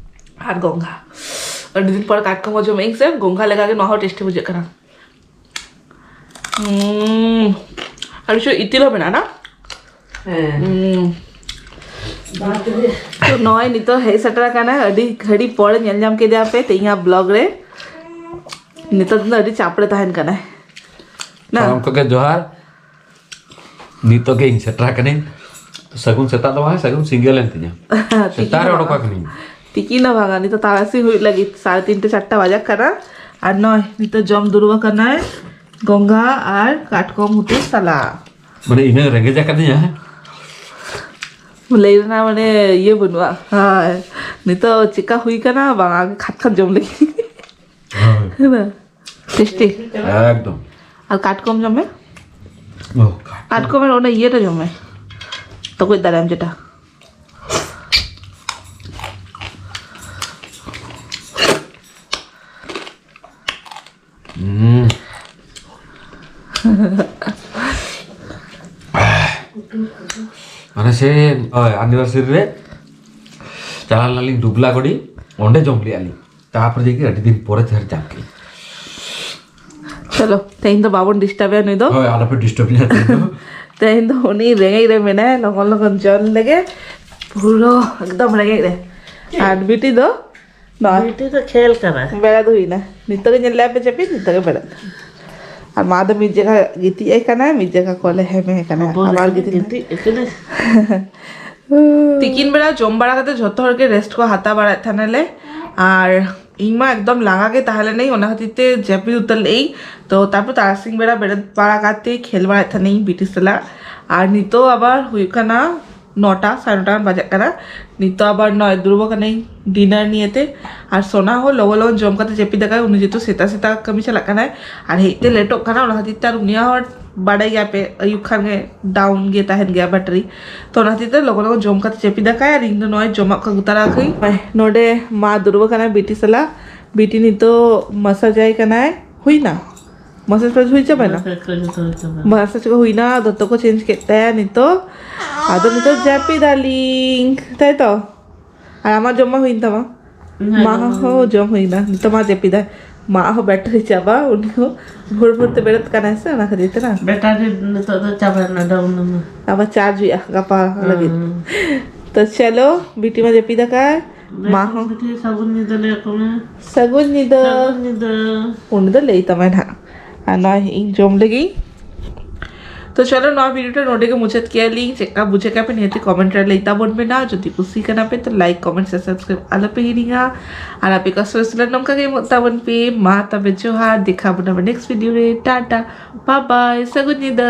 ᱟᱨ ᱜᱚᱝᱜᱷᱟ᱾ ᱟᱹᱰᱤ ᱫᱤᱱ ᱯᱚᱨ ᱠᱟᱴᱠᱚᱢ ᱦᱚᱸ ᱡᱚᱢᱮᱜ ᱟᱹᱧ ᱥᱮ, ᱜᱚᱝᱜᱷᱟ ᱞᱮᱠᱟ ᱜᱮ ᱱᱚᱣᱟ ᱦᱚᱸ ᱴᱮᱥᱴᱤ ᱵᱩᱡᱷᱟᱹᱜ ᱠᱟᱱᱟ᱾ ᱦᱩᱸ, ᱟᱹᱰᱤ ᱪᱚ ᱤᱛᱤᱞ ᱦᱚᱸ ᱢᱮᱱᱟᱜᱼᱟ ᱱᱟ᱾ ᱦᱮᱸ᱾ ᱦᱩᱸ᱾ ᱵᱟᱯ ᱨᱮ᱾ ᱛᱚ ᱱᱚᱜᱼᱚᱭ ᱱᱤᱛᱚᱜ ᱦᱮᱡ ᱥᱮᱴᱮᱨ ᱟᱠᱟᱱᱟ, ᱟᱹᱰᱤ ᱜᱷᱟᱹᱲᱤ ᱯᱚᱨ ᱧᱮᱞ ᱧᱟᱢ ᱠᱮᱫᱮᱭᱟ ᱯᱮ ᱛᱮᱦᱮᱧᱟᱜ ᱵᱞᱚᱜ ᱨᱮ᱾ ᱱᱤᱛᱚᱜ ᱫᱚ ᱟᱹᱰᱤ ᱪᱟᱯ ᱨᱮ ᱛᱟᱦᱮᱱ ᱠᱟᱱᱟᱭ ᱱᱟ᱾ ᱥᱟᱱᱟᱢ ᱠᱚᱜᱮ ᱡᱚᱦᱟᱨ᱾ ᱱᱤᱛᱚᱜ ᱜᱮ ᱤᱧ ᱥᱮᱴᱮᱨ ᱟᱠᱟᱱᱟᱹᱧ᱾ ᱥᱟᱹᱜᱩᱱ ᱥᱮᱛᱟᱜ ᱫᱚ ᱵᱟᱝ, ᱥᱟᱹᱜᱩᱱ ᱥᱤᱸᱜᱟᱹᱲ ᱮᱱ ᱛᱤᱧᱟ᱾ ᱛᱤᱠᱤᱱ ᱥᱮᱛᱟᱜ ᱨᱮ ᱦᱚᱸ ᱚᱰᱚᱠ ᱵᱟᱝᱟ᱾ ᱟᱠᱟᱱᱟᱹᱧ᱾ ᱛᱤᱠᱤᱱ ᱦᱚᱸ ᱵᱟᱝᱟ, ᱱᱤᱛᱚᱜ ᱛᱟᱨᱟᱥᱤᱧ ᱦᱩᱭᱩᱜ ᱞᱟᱹᱜᱤᱫ, ᱥᱟᱲᱮ ᱛᱤᱱᱴᱟ ᱪᱟᱨᱴᱟ ᱵᱟᱡᱟᱜ ᱠᱟᱱᱟ᱾ ᱟᱨ ᱱᱚᱜᱼᱚᱭ ᱱᱤᱛᱚᱜ ᱡᱚᱢ ᱫᱩᱲᱩᱵ ᱟᱠᱟᱱᱟᱭ ᱜᱚᱝᱜᱷᱟ ᱟᱨ ᱠᱟᱴᱠᱚᱢ ᱩᱛᱩ ᱥᱟᱞᱟᱜ᱾ ᱢᱟᱱᱮ ᱤᱱᱟᱹ ᱨᱮᱸᱜᱮᱡ ᱟᱠᱟᱫᱤᱧᱟ᱾ ᱞᱟᱹᱭ ᱨᱮᱱᱟᱜ ᱢᱟᱱᱮ ᱤᱭᱟᱹ ᱵᱟᱹᱱᱩᱜᱼᱟ᱾ ᱦᱳᱭ, ᱱᱤᱛᱚᱜ ᱪᱮᱠᱟ ᱦᱩᱭ ᱠᱟᱱᱟ ᱵᱟᱝ, ᱟᱜᱮ ᱠᱷᱟᱫ ᱠᱷᱟᱫ ᱡᱚᱢ ᱞᱟᱹᱜᱤᱫ᱾ ᱦᱳᱭ᱾ ᱦᱮᱸ᱾ ᱴᱮᱥᱴᱤ᱾ ᱮᱠᱫᱚᱢ᱾ ᱟᱨ ᱠᱟᱴᱠᱚᱢ ᱡᱚᱢ ᱢᱮ᱾ ᱚ, ᱠᱟᱴᱠᱚᱢ᱾ ᱠᱟᱴᱠᱚᱢ ᱮᱨ ᱚᱱᱟ ᱤᱭᱟᱹᱴᱟ ᱡᱚᱢ ᱢᱮ, ᱛᱚᱜᱚᱡ ᱫᱟᱨᱮᱢ ᱡᱮᱴᱟ᱾ ᱦᱩᱸ᱾ ᱢᱟᱱᱮ ᱥᱮ, ᱦᱳᱭ, ᱟᱱᱤᱵᱷᱟᱨᱥᱟᱨᱤ ᱨᱮ ᱪᱟᱞᱟᱣ ᱞᱮᱱᱟᱞᱤᱧ ᱰᱩᱵᱞᱟ ᱜᱚᱰᱤ, ᱚᱸᱰᱮ ᱡᱚᱢ ᱞᱮᱜᱼᱟ ᱞᱤᱧ᱾ ᱛᱟᱯᱚᱨᱮ ᱡᱮ ᱟᱹᱰᱤ ᱫᱤᱱ ᱯᱚᱨᱮ ᱛᱮᱦᱮᱧ ᱡᱟᱢ ᱠᱮᱫ᱾ ᱪᱚᱞᱚ, ᱛᱮᱦᱮᱧ ᱫᱚ ᱵᱟᱵᱚᱱ ᱰᱤᱥᱴᱟᱵᱮᱭᱟ ᱱᱩᱭ ᱫᱚ᱾ ᱦᱳᱭ, ᱟᱞᱚᱯᱮ ᱰᱤᱥᱴᱟᱵᱮᱭᱟ ᱛᱮᱦᱮᱧ ᱫᱚ᱾ ᱛᱮᱦᱮᱧ ᱫᱚ ᱩᱱᱤ ᱨᱮᱸᱜᱮᱡ ᱨᱮ ᱢᱮᱱᱟᱭᱟ, ᱞᱚᱜᱚᱱ ᱞᱚᱜᱚᱱ ᱡᱚᱢ ᱞᱮᱜᱮ, ᱯᱩᱨᱟᱹ ᱮᱠᱫᱚᱢ ᱨᱮᱸᱜᱮᱡ ᱨᱮ᱾ ᱟᱨ ᱵᱤᱴᱤ ᱫᱚ ᱱᱚᱜᱼᱚᱭ ᱵᱤᱴᱤ ᱫᱚ ᱠᱷᱮᱞ ᱠᱟᱱᱟᱭ᱾ ᱵᱮᱲᱟ ᱫᱚ ᱦᱩᱭᱱᱟ, ᱱᱤᱛᱚᱜ ᱜᱮ ᱧᱮᱞ ᱞᱮᱭᱟ ᱯᱮ ᱡᱟᱹᱯᱤᱫ, ᱱᱤᱛᱚᱜ ᱜᱮ ᱵᱮᱲᱟ᱾ ᱟᱨ ᱢᱟ ᱫᱚ ᱢᱤᱫ ᱡᱟᱭᱜᱟ ᱜᱤᱛᱤᱡ ᱟᱭ ᱠᱟᱱᱟᱭ, ᱢᱤᱫ ᱡᱟᱭᱜᱟ ᱠᱚᱞᱮ ᱦᱮᱢᱮ ᱠᱟᱱᱟᱭ, ᱵᱟᱵᱟ ᱟᱵᱟᱨ ᱞᱮᱠᱟ ᱜᱤᱛᱤᱡ ᱱᱟᱭ᱾ ᱜᱤᱛᱤᱡ ᱟᱠᱟᱱᱟᱭ᱾ ᱛᱤᱠᱤᱱ ᱵᱮᱲᱟ ᱡᱚᱢ ᱵᱟᱲᱟ ᱠᱟᱛᱮ ᱡᱷᱚᱛᱚ ᱦᱚᱲ ᱜᱮ ᱨᱮᱥᱴ ᱠᱚ ᱦᱟᱛᱟᱣ ᱵᱟᱲᱟᱭᱮᱫ ᱛᱟᱦᱮᱱᱟᱞᱮ, ᱟᱨ ᱤᱧ ᱢᱟ ᱮᱠᱫᱚᱢ ᱞᱟᱸᱜᱟ ᱜᱮ ᱛᱟᱦᱮᱸ ᱞᱮᱱᱟᱹᱧ, ᱚᱱᱟ ᱠᱷᱟᱹᱛᱤᱨ ᱛᱮ ᱡᱟᱹᱯᱤᱫ ᱩᱛᱟᱹᱨ ᱞᱮᱫᱟᱹᱧ᱾ ᱛᱚ ᱛᱟᱨᱯᱚᱨ ᱛᱟᱨᱟᱥᱤᱧ ᱵᱮᱲᱟ ᱵᱮᱨᱮᱫ ᱵᱟᱲᱟ ᱠᱟᱛᱮ ᱠᱷᱮᱞ ᱵᱟᱲᱟᱭᱮᱫ ᱛᱟᱦᱮᱱᱟᱹᱧ ᱵᱤᱴᱤ ᱥᱟᱞᱟᱜ, ᱟᱨ ᱱᱤᱛᱚᱜ ᱟᱵᱟᱨ ᱦᱩᱭᱩᱜ ᱠᱟᱱᱟ ᱱᱚᱴᱟ, ᱥᱟᱲᱮ ᱱᱚᱴᱟ ᱜᱟᱱ ᱵᱟᱡᱟᱜ ᱠᱟᱱᱟ᱾ ᱱᱤᱛᱚᱜ ᱟᱵᱟᱨ ᱱᱚᱜᱼᱚᱭ ᱫᱩᱲᱩᱵ ᱟᱠᱟᱱᱟᱹᱧ ᱰᱤᱱᱟᱨ ᱱᱤᱭᱮᱛᱮ, ᱟᱨ ᱥᱳᱱᱟ ᱦᱚᱸ ᱞᱚᱜᱚᱱ ᱞᱚᱜᱚᱱ ᱡᱚᱢ ᱠᱟᱛᱮ ᱡᱟᱹᱯᱤᱫ ᱟᱠᱟᱫᱟᱭ, ᱩᱱᱤ ᱡᱮᱦᱮᱛᱩ ᱥᱮᱛᱟᱜ ᱥᱮᱛᱟᱜ ᱠᱟᱹᱢᱤ ᱪᱟᱞᱟᱜ ᱠᱟᱱᱟᱭ, ᱟᱨ ᱦᱮᱡ ᱛᱮ ᱞᱮᱴᱚᱜ ᱠᱟᱱᱟ, ᱚᱱᱟ ᱠᱷᱟᱹᱛᱤᱨ ᱛᱮ ᱟᱨ ᱩᱱᱤᱭᱟᱜ ᱦᱚᱸ ᱵᱟᱰᱟᱭ ᱜᱮᱭᱟᱯᱮ, ᱟᱹᱭᱩᱵ ᱠᱷᱟᱱ ᱜᱮ ᱰᱟᱣᱩᱱ ᱜᱮ ᱛᱟᱦᱮᱱ ᱜᱮᱭᱟ ᱵᱮᱴᱟᱨᱤ᱾ ᱛᱚ ᱚᱱᱟ ᱠᱷᱟᱹᱛᱤᱨ ᱛᱮ ᱞᱚᱜᱚᱱ ᱞᱚᱜᱚᱱ ᱡᱚᱢ ᱠᱟᱛᱮ ᱡᱟᱹᱯᱤᱫ ᱟᱠᱟᱭ, ᱟᱨ ᱤᱧ ᱫᱚ ᱱᱚᱜᱼᱚᱭ ᱡᱚᱢᱟᱜ ᱠᱚ ᱟᱹᱜᱩ ᱛᱟᱨᱟ ᱟᱠᱟᱫᱟᱹᱧ᱾ ᱱᱚᱰᱮ ᱢᱟ ᱫᱩᱲᱩᱵ ᱟᱠᱟᱱᱟ ᱵᱤᱴᱤ ᱥᱟᱞᱟᱜ, ᱵᱤᱴᱤ ᱱᱤᱛᱚᱜ ᱢᱟᱥᱟᱡᱟᱭ ᱠᱟᱱᱟᱭ᱾ ᱦᱩᱭᱱᱟ? ᱢᱟᱥᱟᱡᱽ ᱯᱟᱥᱟᱡᱽ ᱦᱩᱭ ᱪᱟᱵᱟᱭᱱᱟ? ᱢᱟᱥᱟᱡᱽ ᱠᱚ ᱡᱚᱛᱚ ᱦᱩᱭ ᱪᱟᱵᱟ᱾ ᱢᱟᱥᱟᱡᱽ ᱠᱚ ᱦᱩᱭᱱᱟ, ᱫᱚᱛᱚ ᱠᱚ ᱪᱮᱧᱡᱽ ᱠᱮᱫ ᱛᱟᱭᱟ ᱱᱤᱛᱚᱜ᱾ ᱟᱫᱚ ᱱᱤᱛᱚᱜ ᱡᱟᱹᱯᱤᱫᱟᱞᱤᱧ, ᱛᱟᱭ ᱛᱚ? ᱟᱨ ᱟᱢᱟᱜ ᱡᱚᱢ ᱢᱟ ᱦᱩᱭᱮᱱ ᱛᱟᱢᱟ? ᱦᱮᱸ, ᱢᱟ ᱡᱚᱢ ᱦᱚᱸ ᱦᱩᱭ᱾ ᱡᱚᱢ ᱦᱩᱭᱱᱟ, ᱱᱤᱛᱚᱜ ᱢᱟ ᱡᱟᱹᱯᱤᱫᱟᱭ᱾ ᱢᱟ ᱦᱚᱸ ᱵᱮᱴᱟᱨᱤ ᱪᱟᱵᱟ, ᱩᱱᱤ ᱦᱚᱸ ᱵᱷᱳᱨ ᱵᱷᱳᱨ ᱛᱮ ᱵᱮᱨᱮᱫ ᱠᱟᱱᱟᱭ ᱥᱮ, ᱚᱱᱟ ᱠᱷᱟᱹᱛᱤᱨ ᱛᱮ ᱱᱟ᱾ ᱵᱮᱴᱟᱨᱤ ᱱᱤᱛᱚᱜ ᱫᱚ ᱪᱟᱵᱟᱭᱮᱱᱟ, ᱰᱟᱣᱩᱱ ᱮᱱᱟ᱾ ᱟᱵᱟᱨ ᱪᱟᱨᱡᱽ ᱦᱩᱭᱩᱜᱼᱟ ᱜᱟᱯᱟ ᱞᱟᱹᱜᱤᱫ᱾ ᱦᱮᱸ᱾ ᱛᱚ ᱪᱚᱞᱚ, ᱵᱤᱴᱤ ᱢᱟ ᱡᱟᱹᱯᱤᱫ ᱟᱠᱟᱫ, ᱢᱟ ᱦᱚᱸ᱾ ᱵᱤᱴᱤ, ᱥᱟᱹᱜᱩᱱ ᱧᱤᱫᱟᱹ ᱞᱟᱹᱭ ᱟᱠᱚ ᱢᱮ᱾ ᱥᱟᱹᱜᱩᱱ ᱧᱤᱫᱟᱹ᱾ ᱥᱟᱹᱜᱩᱱ ᱧᱤᱫᱟᱹ᱾ ᱩᱱᱤ ᱫᱚ ᱞᱟᱹᱭ ᱛᱟᱢᱟᱭ ᱱᱟᱦᱟᱜ᱾ ᱟᱨ ᱱᱚᱣᱟ ᱤᱧ ᱡᱚᱢ ᱞᱮᱜᱤᱧ᱾ ᱛᱚ ᱪᱚᱞᱚ, ᱱᱚᱣᱟ ᱵᱷᱤᱰᱤᱭᱳ ᱴᱟ ᱱᱚᱰᱮ ᱜᱮ ᱢᱩᱪᱟᱹᱫ ᱠᱮᱭᱟ ᱞᱤᱧ᱾ ᱪᱮᱫᱠᱟ ᱵᱩᱡᱷᱟᱹᱣ ᱠᱮᱫᱟ ᱯᱮ ᱱᱤᱦᱟᱹᱛ ᱠᱚᱢᱮᱱᱴ ᱨᱮ ᱞᱟᱹᱭ ᱛᱟᱵᱚᱱ ᱯᱮ ᱱᱟ᱾ ᱡᱩᱫᱤ ᱠᱩᱥᱤ ᱠᱟᱱᱟ ᱯᱮ ᱛᱚ ᱞᱟᱭᱤᱠ, ᱠᱚᱢᱮᱱᱴ ᱥᱮ ᱥᱟᱵᱥᱠᱨᱟᱭᱤᱵ ᱟᱞᱚ ᱯᱮ ᱦᱤᱲᱤᱧᱟ᱾ ᱟᱨ ᱟᱯᱮ ᱠᱚ ᱥᱚᱡᱽ ᱥᱚᱡᱽ ᱱᱚᱝᱠᱟ ᱜᱮ ᱮᱢᱚᱜ ᱛᱟᱵᱚᱱ ᱯᱮ᱾ ᱢᱟ ᱛᱚᱵᱮ ᱡᱚᱦᱟᱨ, ᱫᱮᱠᱷᱟ ᱵᱚᱱᱟ ᱱᱮᱠᱥᱴ ᱵᱷᱤᱰᱤᱭᱳ ᱨᱮ᱾ ᱴᱟᱴᱟ, ᱵᱟᱭ ᱵᱟᱭ, ᱥᱟᱹᱜᱩᱱ ᱧᱤᱫᱟᱹ᱾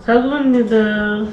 ᱥᱟᱹᱜᱩᱱ ᱧᱤᱫᱟᱹ᱾